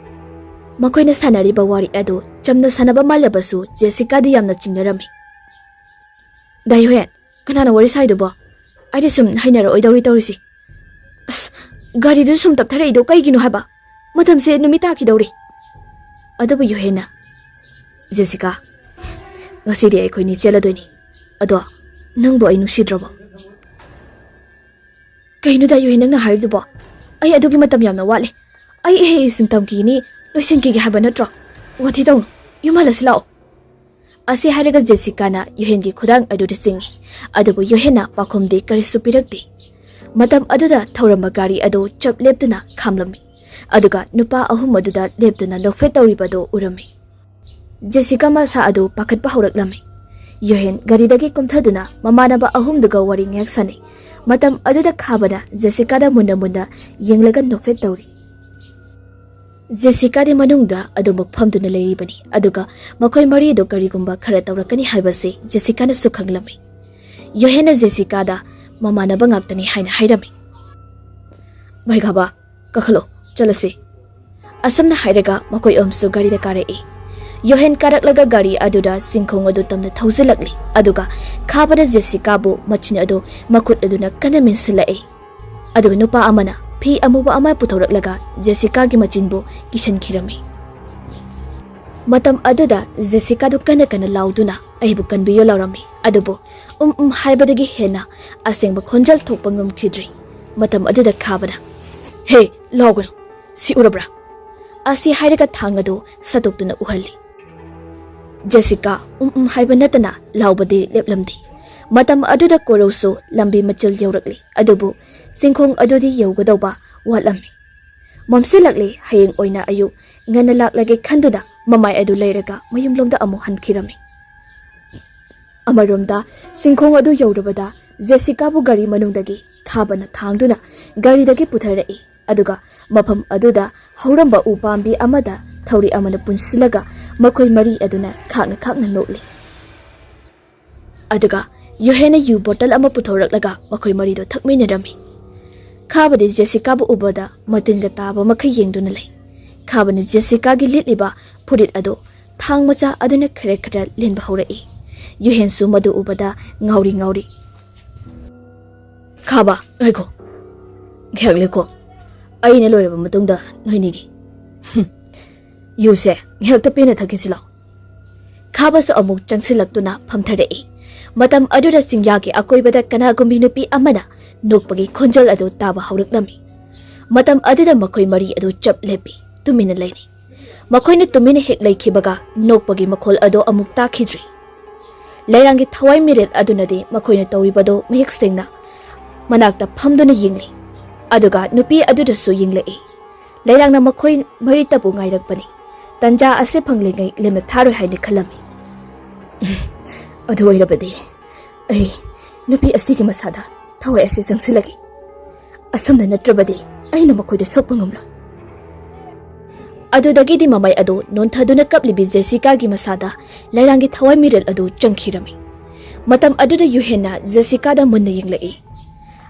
ꯃꯈꯣꯏꯅ ꯁꯥꯟꯅꯔꯤꯕ ꯋꯥꯔꯤ ꯑꯗꯨ ꯆꯝꯅ ꯁꯥꯟꯅꯕ ꯃꯥꯜꯂꯕꯁꯨ ꯖꯦꯁꯤꯀꯥꯗꯤ ꯌꯥꯝꯅ ꯆꯤꯡꯅꯔꯝꯃꯤ꯫ "ꯗꯥ ꯌꯨꯍꯦꯟ, ꯀꯅꯥꯅ ꯋꯥꯔꯤ ꯁꯥꯏꯗꯨꯕꯣ? ꯑꯩꯗꯤ ꯁꯨꯝ ꯍꯩꯅꯔꯛꯑꯣꯏꯗꯧꯔꯤ ꯇꯧꯔꯤꯁꯤ꯫ ꯑꯁ, "ꯒꯥꯔꯤꯗꯨ ꯁꯨꯝ ꯇꯞꯊꯔꯛꯏꯗꯣ ꯀꯩꯒꯤꯅꯣ ꯍꯥꯏꯕ? ꯃꯇꯝꯁꯦ ꯅꯨꯃꯤꯠ ꯇꯥꯈꯤꯗꯧꯔꯦ꯫" ꯑꯗꯨꯕꯨ ꯌꯨꯍꯦꯟꯅ, "ꯖꯦꯁꯤꯀꯥ, ꯉꯁꯤꯗꯤ ꯑꯩꯈꯣꯏꯅꯤ ꯆꯦꯜꯂꯗꯣꯏꯅꯤ꯫ ꯑꯗꯣ ꯅꯪꯕꯨ ꯑꯩ ꯅꯨꯡꯁꯤꯗ꯭ꯔꯕꯣ?" "ꯀꯩꯅꯣꯗ ꯌꯨꯍꯦꯟ, ꯅꯪꯅ ꯍꯥꯏꯔꯤꯗꯨꯕꯣ? ꯑꯩ ꯑꯗꯨꯒꯤ ꯃꯇꯝ ꯌꯥꯝꯅ ꯋꯥꯠꯂꯤ꯫ ꯑꯩ ꯏꯍꯩ ꯏꯁꯤꯡ ꯇꯝꯈꯤꯅꯤ, ꯂꯣꯏꯁꯤꯟꯈꯤꯒꯦ ꯍꯥꯏꯕ ꯅꯠꯇ꯭ꯔꯣ? ꯋꯥꯊꯤ ꯇꯧꯅꯨ꯫ ꯌꯨꯝ ꯍꯜꯂꯁꯤ ꯂꯥꯛꯑꯣ꯫" ꯑꯁꯤ ꯍꯥꯏꯔꯒ ꯖꯦꯁꯤꯀꯥꯅ ꯌꯨꯍꯦꯟꯒꯤ ꯈꯨꯗꯥꯡ ꯑꯗꯨꯗ ꯆꯤꯡꯏ꯫ ꯑꯗꯨꯕꯨ ꯌꯨꯍꯦꯟꯅ ꯄꯥꯎꯈꯨꯝꯗꯤ ꯀꯔꯤꯁꯨ ꯄꯤꯔꯛꯇꯦ꯫ ꯃꯇꯝ ꯑꯗꯨꯗ ꯊꯧꯔꯝꯕ ꯒꯥꯔꯤ ꯑꯗꯨ ꯆꯞ ꯂꯦꯞꯇꯨꯅ ꯈꯥꯝꯂꯝꯃꯤ꯫ ꯑꯗꯨꯒ ꯅꯨꯄꯥ ꯑꯍꯨꯝ ꯑꯗꯨꯗ ꯂꯦꯞꯇꯨꯅ ꯅꯣꯛꯐꯦꯠ ꯇꯧꯔꯤꯕꯗꯨ ꯎꯔꯝꯃꯤ꯫ ꯖꯦꯁꯤꯀꯥ ꯃꯁꯥ ꯑꯗꯨ ꯄꯥꯈꯠꯄ ꯍꯧꯔꯛꯂꯝꯃꯤ꯫ ꯌꯨꯍꯦꯟ ꯒꯥꯔꯤꯗꯒꯤ ꯀꯨꯝꯊꯗꯨꯅ ꯃꯃꯥꯟꯅꯕ ꯑꯍꯨꯝꯗꯨꯒ ꯋꯥꯔꯤ ꯉꯥꯏꯍꯥꯛ ꯁꯥꯟꯅꯩ꯫ ꯃꯇꯝ ꯑꯗꯨꯗ ꯈꯥꯕꯅ ꯖꯦꯁꯤꯀꯥꯗ ꯃꯨꯟꯅ ꯃꯨꯟꯅ ꯌꯦꯡꯂꯒ ꯅꯣꯛꯐꯦꯠ ꯇꯧꯔꯤ꯫ ꯖꯦꯁꯤꯀꯥꯗꯤ ꯃꯅꯨꯡꯗ ꯑꯗꯨꯃꯛ ꯐꯝꯗꯨꯅ ꯂꯩꯔꯤꯕꯅꯤ, ꯑꯗꯨꯒ ꯃꯈꯣꯏ ꯃꯔꯤꯗꯨ ꯀꯔꯤꯒꯨꯝꯕ ꯈꯔ ꯇꯧꯔꯛꯀꯅꯤ ꯍꯥꯏꯕꯁꯤ ꯖꯦꯁꯤꯀꯥꯅꯁꯨ ꯈꯪꯂꯝꯃꯤ꯫ ꯌꯨꯍꯦꯟꯅ ꯖꯦꯁꯤꯀꯥꯗ ꯃꯃꯥꯟꯅꯕ ꯉꯥꯛꯇꯅꯤ ꯍꯥꯏꯅ ꯍꯥꯏꯔꯝꯃꯤ꯫ "ꯚꯥꯏ ꯈꯥꯕ, ꯀꯥꯈꯠꯂꯣ, ꯆꯠꯂꯁꯤ꯫" ꯑꯁꯨꯝꯅ ꯍꯥꯏꯔꯒ ꯃꯈꯣꯏ ꯑꯍꯨꯝꯁꯨ ꯒꯥꯔꯤꯗ ꯀꯥꯔꯛꯏ꯫ ꯌꯨꯍꯦꯟ ꯀꯥꯔꯛꯂꯒ ꯒꯥꯔꯤ ꯑꯗꯨꯗ ꯆꯤꯡꯈꯣꯡ ꯑꯗꯨ ꯇꯝꯅ ꯊꯧꯖꯤꯜꯂꯛꯂꯤ, ꯑꯗꯨꯒ ꯈꯥꯕꯅ ꯖꯦꯁꯤꯀꯥꯕꯨ ꯃꯆꯤꯟ ꯑꯗꯨ ꯃꯈꯨꯠ ꯑꯗꯨꯅ ꯀꯟꯅ ꯃꯦꯟꯁꯤꯜꯂꯛꯏ꯫ ꯑꯗꯨꯒ ꯅꯨꯄꯥ ꯑꯃꯅ ꯐꯤ ꯑꯃꯨꯕ ꯑꯃ ꯄꯨꯊꯣꯔꯛꯂꯒ ꯖꯦꯁꯤꯀꯥꯒꯤ ꯃꯆꯤꯟꯕꯨ ꯀꯤꯁꯟꯈꯤꯔꯝꯃꯤ꯫ ꯃꯇꯝ ꯑꯗꯨꯗ ꯖꯦꯁꯤꯀꯥꯗꯨ ꯀꯟꯅ ꯀꯟꯅ ꯂꯥꯎꯗꯨꯅ "ꯑꯩꯕꯨ ꯀꯟꯕꯤꯌꯨ" ꯂꯥꯎꯔꯝꯃꯤ꯫ ꯑꯗꯨꯕꯨ "ꯎꯝ, ꯎꯝ" ꯍꯥꯏꯕꯗꯒꯤ ꯍꯦꯟꯅ ꯑꯁꯦꯡꯕ ꯈꯣꯟꯖꯦꯜ ꯊꯣꯛꯄ ꯉꯝꯈꯤꯗ꯭ꯔꯤ꯫ ꯃꯇꯝ ꯑꯗꯨꯗ ꯈꯥꯕꯅ, "ꯍꯦ, ꯂꯥꯎꯒꯅꯨ, ꯁꯤ ꯎꯔꯕ꯭ꯔꯥ?" ꯑꯁꯤ ꯍꯥꯏꯔꯒ ꯊꯥꯡ ꯑꯗꯨ ꯁꯠꯇꯣꯛꯇꯨꯅ ꯎꯍꯜꯂꯤ꯫ ꯖꯦꯁꯤꯀꯥ "ꯎꯝ, ꯎꯝ" ꯍꯥꯏꯕ ꯅꯠꯇꯅ ꯂꯥꯎꯕꯗꯤ ꯂꯦꯞꯂꯝꯗꯦ꯫ ꯃꯇꯝ ꯑꯗꯨꯗ ꯀꯣꯔꯧꯁꯨ ꯂꯝꯕꯤ ꯃꯆꯤꯜ ꯌꯧꯔꯛꯂꯤ, ꯑꯗꯨꯕꯨ ꯆꯤꯡꯈꯣꯡ ꯑꯗꯨꯗꯤ ꯌꯧꯒꯗꯧꯕ ꯋꯥꯠꯂꯝꯃꯤ꯫ ꯃꯝꯁꯤꯜꯂꯛꯂꯤ, ꯍꯌꯦꯡ ꯑꯣꯏꯅ ꯑꯌꯨꯛ ꯉꯟꯅ ꯂꯥꯛꯂꯒꯦ ꯈꯟꯗꯨꯅ ꯃꯃꯥꯏ ꯑꯗꯨ ꯂꯩꯔꯒ ꯃꯌꯨꯝꯂꯣꯝꯗ ꯑꯃꯨꯛ ꯍꯟꯈꯤꯔꯝꯃꯤ꯫ ꯑꯃꯔꯣꯝꯗ ꯆꯤꯡꯈꯣꯡ ꯑꯗꯨ ꯌꯧꯔꯕꯗ ꯖꯦꯁꯤꯀꯥꯕꯨ ꯒꯥꯔꯤ ꯃꯅꯨꯡꯗꯒꯤ ꯈꯥꯕꯅ ꯊꯥꯡꯗꯨꯅ ꯒꯥꯔꯤꯗꯒꯤ ꯄꯨꯊꯔꯛꯏ꯫ ꯑꯗꯨꯒ ꯃꯐꯝ ꯑꯗꯨꯗ ꯍꯧꯔꯝꯕ ꯎ ꯄꯥꯝꯕꯤ ꯑꯃꯗ ꯊꯧꯔꯤ ꯑꯃꯅ ꯄꯨꯟꯁꯤꯜꯂꯒ ꯃꯈꯣꯏ ꯃꯔꯤ ꯑꯗꯨꯅ ꯈꯥꯛꯅ ꯈꯥꯛꯅ ꯅꯣꯛꯂꯤ꯫ ꯑꯗꯨꯒ ꯌꯨꯍꯦꯟꯅ ꯌꯨ ꯕꯣꯇꯜ ꯑꯃ ꯄꯨꯊꯣꯔꯛꯂꯒ ꯃꯈꯣꯏ ꯃꯔꯤꯗꯣ ꯊꯛꯃꯤꯟꯅꯔꯝꯃꯤ꯫ ꯈꯥꯕꯗꯤ ꯖꯦꯁꯤꯀꯥꯕꯨ ꯎꯕꯗ ꯃꯇꯤꯟꯒ ꯇꯥꯕ ꯃꯈꯩ ꯌꯦꯡꯗꯨꯅ ꯂꯩ꯫ ꯈꯥꯕꯅ ꯖꯦꯁꯤꯀꯥꯒꯤ ꯂꯤꯠꯂꯤꯕ ꯐꯨꯔꯤꯠ ꯑꯗꯨ ꯊꯥꯡ ꯃꯆꯥ ꯑꯗꯨꯅ ꯈꯔ ꯈꯔ ꯂꯦꯟꯕ ꯍꯧꯔꯛꯏ꯫ ꯌꯨꯍꯦꯟꯁꯨ ꯃꯗꯨ ꯎꯕꯗ ꯉꯥꯎꯔꯤ ꯉꯥꯎꯔꯤ꯫ "ꯈꯥꯕ, ꯉꯥꯏꯈꯣ, ꯉꯥꯏꯍꯥꯛ ꯂꯦꯞꯀꯣ꯫ ꯑꯩꯅ ꯂꯣꯏꯔꯕ ꯃꯇꯨꯡꯗ ꯅꯣꯏꯅꯤꯒꯤ꯫ ꯍꯨꯝ, ꯌꯨꯁꯦ ꯉꯥꯏꯍꯥꯛꯇ ꯄꯦꯟꯅ ꯊꯛꯈꯤꯁꯤ ꯂꯥꯎ꯫ ꯈꯥꯕꯁꯨ ꯑꯃꯨꯛ ꯆꯪꯁꯤꯜꯂꯛꯇꯨꯅ ꯐꯝꯊꯔꯛꯏ꯫ ꯃꯇꯝ ꯑꯗꯨꯗ ꯆꯤꯡꯌꯥꯒꯤ ꯑꯀꯣꯏꯕꯗ ꯀꯅꯥꯒꯨꯝꯕꯤ ꯅꯨꯄꯤ ꯑꯃꯅ ꯅꯣꯛꯄꯒꯤ ꯈꯣꯟꯖꯦꯜ ꯑꯗꯨ ꯇꯥꯕ ꯍꯧꯔꯛꯂꯝꯃꯤ꯫ ꯃꯇꯝ ꯑꯗꯨꯗ ꯃꯈꯣꯏ ꯃꯔꯤ ꯑꯗꯨ ꯆꯞ ꯂꯦꯞꯄꯤ, ꯇꯨꯃꯤꯟꯅ ꯂꯩꯔꯤ꯫ ꯃꯈꯣꯏꯅ ꯇꯨꯃꯤꯟꯅ ꯍꯦꯛ ꯂꯩꯈꯤꯕꯒ ꯅꯣꯛꯄꯒꯤ ꯃꯈꯣꯜ ꯑꯗꯨ ꯑꯃꯨꯛ ꯇꯥꯈꯤꯗ꯭ꯔꯤ꯫ ꯂꯩꯔꯥꯡꯒꯤ ꯊꯋꯥꯏ ꯃꯤꯔꯦꯜ ꯑꯗꯨꯅꯗꯤ ꯃꯈꯣꯏꯅ ꯇꯧꯔꯤꯕꯗꯨ ꯃꯌꯦꯛ ꯁꯦꯡꯅ ꯃꯅꯥꯛꯇ ꯐꯝꯗꯨꯅ ꯌꯦꯡꯂꯤ꯫ ꯑꯗꯨꯒ ꯅꯨꯄꯤ ꯑꯗꯨꯗꯁꯨ ꯌꯦꯡꯂꯛꯏ꯫ ꯂꯩꯔꯥꯡꯅ ꯃꯈꯣꯏ ꯃꯔꯤꯇꯕꯨ ꯉꯥꯏꯔꯛꯄꯅꯤ꯫ ꯇꯟꯖꯥ ꯑꯁꯤ ꯐꯪꯂꯤꯉꯩ ꯂꯦꯝꯅ ꯊꯥꯔꯣꯏ ꯍꯥꯏꯅ ꯈꯜꯂꯝꯃꯤ꯫ "ꯑꯗꯨ ꯑꯣꯏꯔꯕꯗꯤ ꯑꯩ ꯅꯨꯄꯤ ꯑꯁꯤꯒꯤ ꯃꯁꯥꯗ ꯊꯋꯥꯏ ꯑꯁꯤ ꯆꯪꯁꯤꯜꯂꯒꯦ꯫ ꯑꯁꯨꯝꯅ ꯅꯠꯇ꯭ꯔꯕꯗꯤ ꯑꯩꯅ ꯃꯈꯣꯏꯗ ꯁꯣꯛꯄ ꯉꯝꯂꯣꯏ꯫" ꯑꯗꯨꯗꯒꯤꯗꯤ ꯃꯃꯥꯏ ꯑꯗꯨ ꯅꯣꯟꯊꯗꯨꯅ ꯀꯞꯂꯤꯕꯤ ꯖꯦꯁꯤꯀꯥꯒꯤ ꯃꯁꯥꯗ ꯂꯩꯔꯥꯡꯒꯤ ꯊꯋꯥꯏ ꯃꯤꯔꯦꯜ ꯑꯗꯨ ꯆꯪꯈꯤꯔꯝꯃꯤ꯫ ꯃꯇꯝ ꯑꯗꯨꯗ ꯌꯨꯍꯦꯟꯅ ꯖꯦꯁꯤꯀꯥꯗ ꯃꯨꯟꯅ ꯌꯦꯡꯂꯛꯏ꯫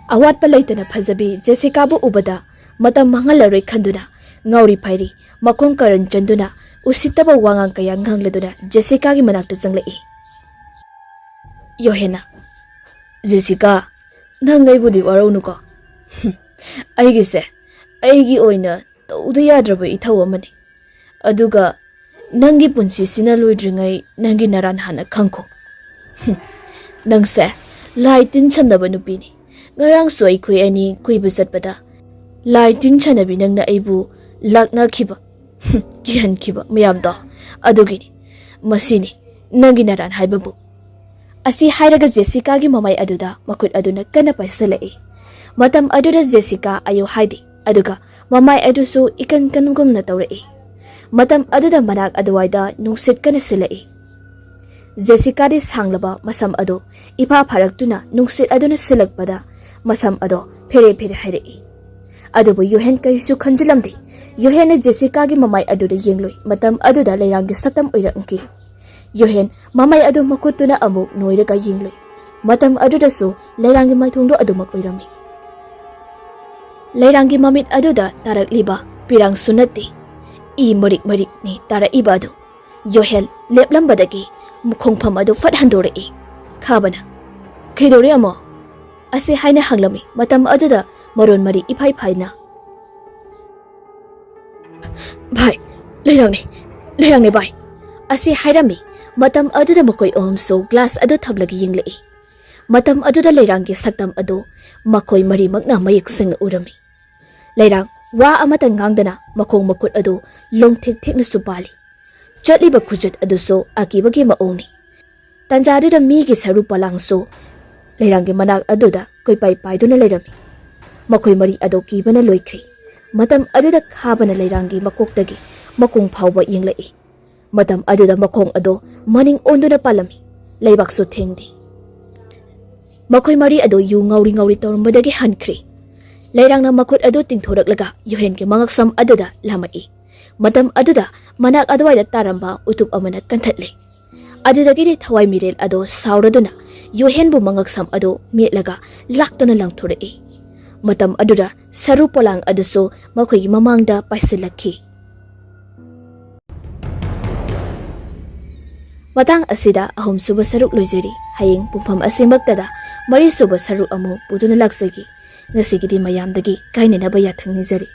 ꯑꯋꯥꯠꯄ ꯂꯩꯇꯅ ꯐꯖꯕꯤ ꯖꯦꯁꯤꯀꯥꯕꯨ ꯎꯕꯗ ꯃꯇꯝ ꯃꯥꯡꯍꯜꯂꯔꯣꯏ ꯈꯟꯗꯨꯅ ꯉꯥꯎꯔꯤ ꯐꯥꯏꯔꯤ ꯃꯈꯣꯡ ꯀꯔꯟ ꯆꯟꯗꯨꯅ ꯎꯁꯤꯠꯇꯕ ꯋꯥꯉꯥꯡ ꯀꯌꯥ ꯉꯥꯡꯂꯗꯨꯅ ꯖꯦꯁꯤꯀꯥꯒꯤ ꯃꯅꯥꯛꯇ ꯆꯪꯂꯛꯏ꯫ ꯌꯣꯍꯦꯟꯅ, "ꯖꯦꯁꯤꯀꯥ, ꯅꯪ ꯑꯩꯕꯨꯗꯤ ꯋꯥꯔꯧꯅꯨꯀꯣ꯫ ꯍꯨꯝ, ꯑꯩꯒꯤꯁꯦ ꯑꯩꯒꯤ ꯑꯣꯏꯅ ꯇꯧꯗ ꯌꯥꯗ꯭ꯔꯕ ꯏꯊꯧ ꯑꯃꯅꯤ꯫ ꯑꯗꯨꯒ ꯅꯪꯒꯤ ꯄꯨꯟꯁꯤꯁꯤꯅ ꯂꯣꯏꯗ꯭ꯔꯤꯉꯩ ꯅꯪꯒꯤ ꯅꯔꯥꯟ ꯍꯥꯟꯅ ꯈꯪꯈꯣ꯫ ꯍꯨꯝ, ꯅꯪꯁꯦ ꯂꯥꯏ ꯇꯤꯟ ꯁꯝꯅꯕ ꯅꯨꯄꯤꯅꯤ꯫ ꯉꯔꯥꯡꯁꯨ ꯑꯩꯈꯣꯏ ꯑꯅꯤ ꯀꯣꯏꯕ ꯆꯠꯄꯗ ꯂꯥꯏ ꯇꯤꯟ ꯁꯥꯟꯅꯕꯤ ꯅꯪꯅ ꯑꯩꯕꯨ ꯂꯥꯛꯅꯈꯤꯕ, ꯍꯨꯝ, ꯀꯤꯍꯟꯈꯤꯕ ꯃꯌꯥꯝꯗꯣ ꯑꯗꯨꯒꯤꯅꯤ꯫ ꯃꯁꯤꯅꯤ ꯅꯪꯒꯤ ꯅꯔꯥꯟ ꯍꯥꯏꯕꯕꯨ꯫" ꯑꯁꯤ ꯍꯥꯏꯔꯒ ꯖꯦꯁꯤꯀꯥꯒꯤ ꯃꯃꯥꯏ ꯑꯗꯨꯗ ꯃꯈꯨꯠ ꯑꯗꯨꯅ ꯀꯟꯅ ꯄꯥꯏꯁꯤꯜꯂꯛꯏ꯫ ꯃꯇꯝ ꯑꯗꯨꯗ ꯖꯦꯁꯤꯀꯥ ꯑꯌꯣ ꯍꯥꯏꯗꯦ, ꯑꯗꯨꯒ ꯃꯃꯥꯏ ꯑꯗꯨꯁꯨ ꯏꯀꯟ ꯀꯟꯒꯨꯝꯅ ꯇꯧꯔꯛꯏ꯫ ꯃꯇꯝ ꯑꯗꯨꯗ ꯃꯅꯥꯛ ꯑꯗꯨꯋꯥꯏꯗ ꯅꯨꯡꯁꯤꯠ ꯀꯟꯅ ꯁꯤꯜꯂꯛꯏ꯫ ꯖꯦꯁꯤꯀꯥꯗꯤ ꯁꯥꯡꯂꯕ ꯃꯁꯝ ꯑꯗꯨ ꯏꯐꯥ ꯐꯥꯔꯛꯇꯨꯅ ꯅꯨꯡꯁꯤꯠ ꯑꯗꯨꯅ ꯁꯤꯜꯂꯛꯄꯗ ꯃꯁꯝ ꯑꯗꯣ ꯐꯦꯔꯦ ꯐꯦꯔꯦ ꯍꯥꯏꯔꯛꯏ꯫ ꯑꯗꯨꯕꯨ ꯌꯣꯍꯦꯟ ꯀꯔꯤꯁꯨ ꯈꯟꯖꯤꯜꯂꯝꯗꯦ꯫ ꯌꯣꯍꯦꯟꯅ ꯖꯦꯁꯤꯀꯥꯒꯤ ꯃꯃꯥꯏ ꯑꯗꯨꯗ ꯌꯦꯡꯂꯨꯏ꯫ ꯃꯇꯝ ꯑꯗꯨꯗ ꯂꯩꯔꯥꯡꯒꯤ ꯁꯛꯇꯝ ꯑꯣꯏꯔꯛꯈꯤ꯫ ꯌꯣꯍꯦꯟ ꯃꯃꯥꯏ ꯑꯗꯨ ꯃꯈꯨꯠꯇꯨꯅ ꯑꯃꯨꯛ ꯅꯣꯏꯔꯒ ꯌꯦꯡꯂꯨꯏ꯫ ꯃꯇꯝ ꯑꯗꯨꯗꯁꯨ ꯂꯩꯔꯥꯡꯒꯤ ꯃꯥꯏꯊꯣꯡꯗꯣ ꯑꯗꯨꯃꯛ ꯑꯣꯏꯔꯝꯃꯤ꯫ ꯂꯩꯔꯥꯡꯒꯤ ꯃꯃꯤꯠ ꯑꯗꯨꯗ ꯇꯥꯔꯛꯂꯤꯕ ꯄꯤꯔꯥꯡꯁꯨ ꯅꯠꯇꯦ, ꯏ ꯃꯔꯤꯛ ꯃꯔꯤꯛꯅꯤ ꯇꯥꯔꯛꯏꯕ ꯑꯗꯨ꯫ ꯌꯣꯍꯦꯟ ꯂꯦꯞꯂꯝꯕꯗꯒꯤ ꯈꯣꯡꯐꯝ ꯑꯗꯨ ꯐꯠ ꯍꯟꯗꯣꯔꯛꯏ꯫ ꯈꯥꯕꯅ, "ꯀꯩꯗꯧꯔꯦ ꯑꯃꯣ?" ꯑꯁꯤ ꯍꯥꯏꯅ ꯍꯪꯂꯝꯃꯤ꯫ ꯃꯇꯝ ꯑꯗꯨꯗ ꯃꯔꯣꯟ ꯃꯔꯤ ꯏꯐꯥꯏ ꯐꯥꯏꯅ, "ꯚꯥꯏ, ꯂꯩꯔꯥꯡꯅꯦ, ꯂꯩꯔꯥꯡꯅꯦ ꯚꯥꯏ!" ꯑꯁꯤ ꯍꯥꯏꯔꯝꯃꯤ꯫ ꯃꯇꯝ ꯑꯗꯨꯗ ꯃꯈꯣꯏ ꯑꯍꯨꯝꯁꯨ ꯒ꯭ꯂꯥꯁ ꯑꯗꯨ ꯊꯝꯂꯒ ꯌꯦꯡꯂꯛꯏ꯫ ꯃꯇꯝ ꯑꯗꯨꯗ ꯂꯩꯔꯥꯡꯒꯤ ꯁꯛꯇꯝ ꯑꯗꯨ ꯃꯈꯣꯏ ꯃꯔꯤꯃꯛꯅ ꯃꯌꯦꯛ ꯁꯦꯡꯅ ꯎꯔꯝꯃꯤ꯫ ꯂꯩꯔꯥꯡ ꯋꯥ ꯑꯃꯠꯇ ꯉꯥꯡꯗꯅ ꯃꯈꯣꯡ ꯃꯈꯨꯠ ꯑꯗꯨ ꯂꯣꯡꯊꯦꯛ ꯊꯦꯛꯅ ꯁꯨꯄꯥꯜꯂꯤ꯫ ꯆꯠꯂꯤꯕ ꯈꯨꯆꯠ ꯑꯗꯨꯁꯨ ꯑꯀꯤꯕꯒꯤ ꯃꯑꯣꯡꯅꯤ꯫ ꯇꯥꯟꯖꯥꯗꯨꯗ ꯃꯤꯒꯤ ꯁꯔꯨ ꯄꯣꯂꯥꯡꯁꯨ ꯂꯩꯔꯥꯡꯒꯤ ꯃꯅꯥꯛ ꯑꯗꯨꯗ ꯀꯣꯏꯄꯥꯏ ꯄꯥꯏꯗꯨꯅ ꯂꯩꯔꯝꯃꯤ꯫ ꯃꯈꯣꯏ ꯃꯔꯤ ꯑꯗꯨ ꯀꯤꯕꯅ ꯂꯣꯏꯈ꯭ꯔꯦ꯫ ꯃꯇꯝ ꯑꯗꯨꯗ ꯈꯥꯕꯅ ꯂꯩꯔꯥꯡꯒꯤ ꯃꯀꯣꯛꯇꯒꯤ ꯃꯈꯣꯡ ꯐꯥꯎꯕ ꯌꯦꯡꯂꯛꯏ꯫ ꯃꯇꯝ ꯑꯗꯨꯗ ꯃꯈꯣꯡ ꯑꯗꯨ ꯃꯅꯤꯡ ꯑꯣꯟꯗꯨꯅ ꯄꯥꯜꯂꯝꯃꯤ꯫ ꯂꯩꯕꯥꯛꯁꯨ ꯊꯦꯡꯗꯦ꯫ ꯃꯈꯣꯏ ꯃꯔꯤ ꯑꯗꯨ ꯌꯨ ꯉꯥꯎꯔꯤ ꯉꯥꯎꯔꯤ ꯇꯧꯔꯝꯕꯗꯒꯤ ꯍꯟꯈ꯭ꯔꯦ꯫ ꯂꯩꯔꯥꯡꯅ ꯃꯈꯨꯠ ꯑꯗꯨ ꯇꯤꯡꯊꯣꯔꯛꯂꯒ ꯌꯨꯍꯦꯟꯒꯤ ꯃꯉꯛꯁꯝ ꯑꯗꯨꯗ ꯂꯥꯝꯃꯛꯏ꯫ ꯃꯇꯝ ꯑꯗꯨꯗ ꯃꯅꯥꯛ ꯑꯗꯨꯋꯥꯏꯗ ꯇꯥꯔꯝꯕ ꯎꯇꯨꯞ ꯑꯃꯅ ꯀꯟꯊꯠꯂꯦ꯫ ꯑꯗꯨꯗꯒꯤꯗꯤ ꯊꯋꯥꯏ ꯃꯤꯔꯦꯜ ꯑꯗꯨ ꯁꯥꯎꯔꯗꯨꯅ ꯌꯨꯍꯦꯟꯕꯨ ꯃꯉꯛꯁꯝ ꯑꯗꯨ ꯃꯦꯠꯂꯒ ꯂꯥꯛꯇꯨꯅ ꯂꯪꯊꯣꯔꯛꯏ꯫ ꯃꯇꯝ ꯑꯗꯨꯗ ꯁꯔꯨ ꯄꯣꯂꯥꯡ ꯑꯗꯨꯁꯨ ꯃꯈꯣꯏꯒꯤ ꯃꯃꯥꯡꯗ ꯄꯥꯏꯁꯤꯜꯂꯛꯈꯤ꯫ ꯃꯇꯥꯡ ꯑꯁꯤꯗ ꯑꯍꯨꯝꯁꯨꯕ ꯁꯔꯨꯛ ꯂꯣꯏꯖꯔꯤ꯫ ꯍꯌꯦꯡ ꯄꯨꯡꯐꯝ ꯑꯁꯤꯃꯛꯇꯗ ꯃꯔꯤꯁꯨꯕ ꯁꯔꯨꯛ ꯑꯃꯨꯛ ꯄꯨꯗꯨꯅ ꯂꯥꯛꯆꯒꯦ꯫ ꯉꯁꯤꯒꯤꯗꯤ ꯃꯌꯥꯝꯗꯒꯤ ꯀꯥꯏꯅꯅꯕ ꯌꯥꯊꯪ ꯅꯤꯖꯔꯤ꯫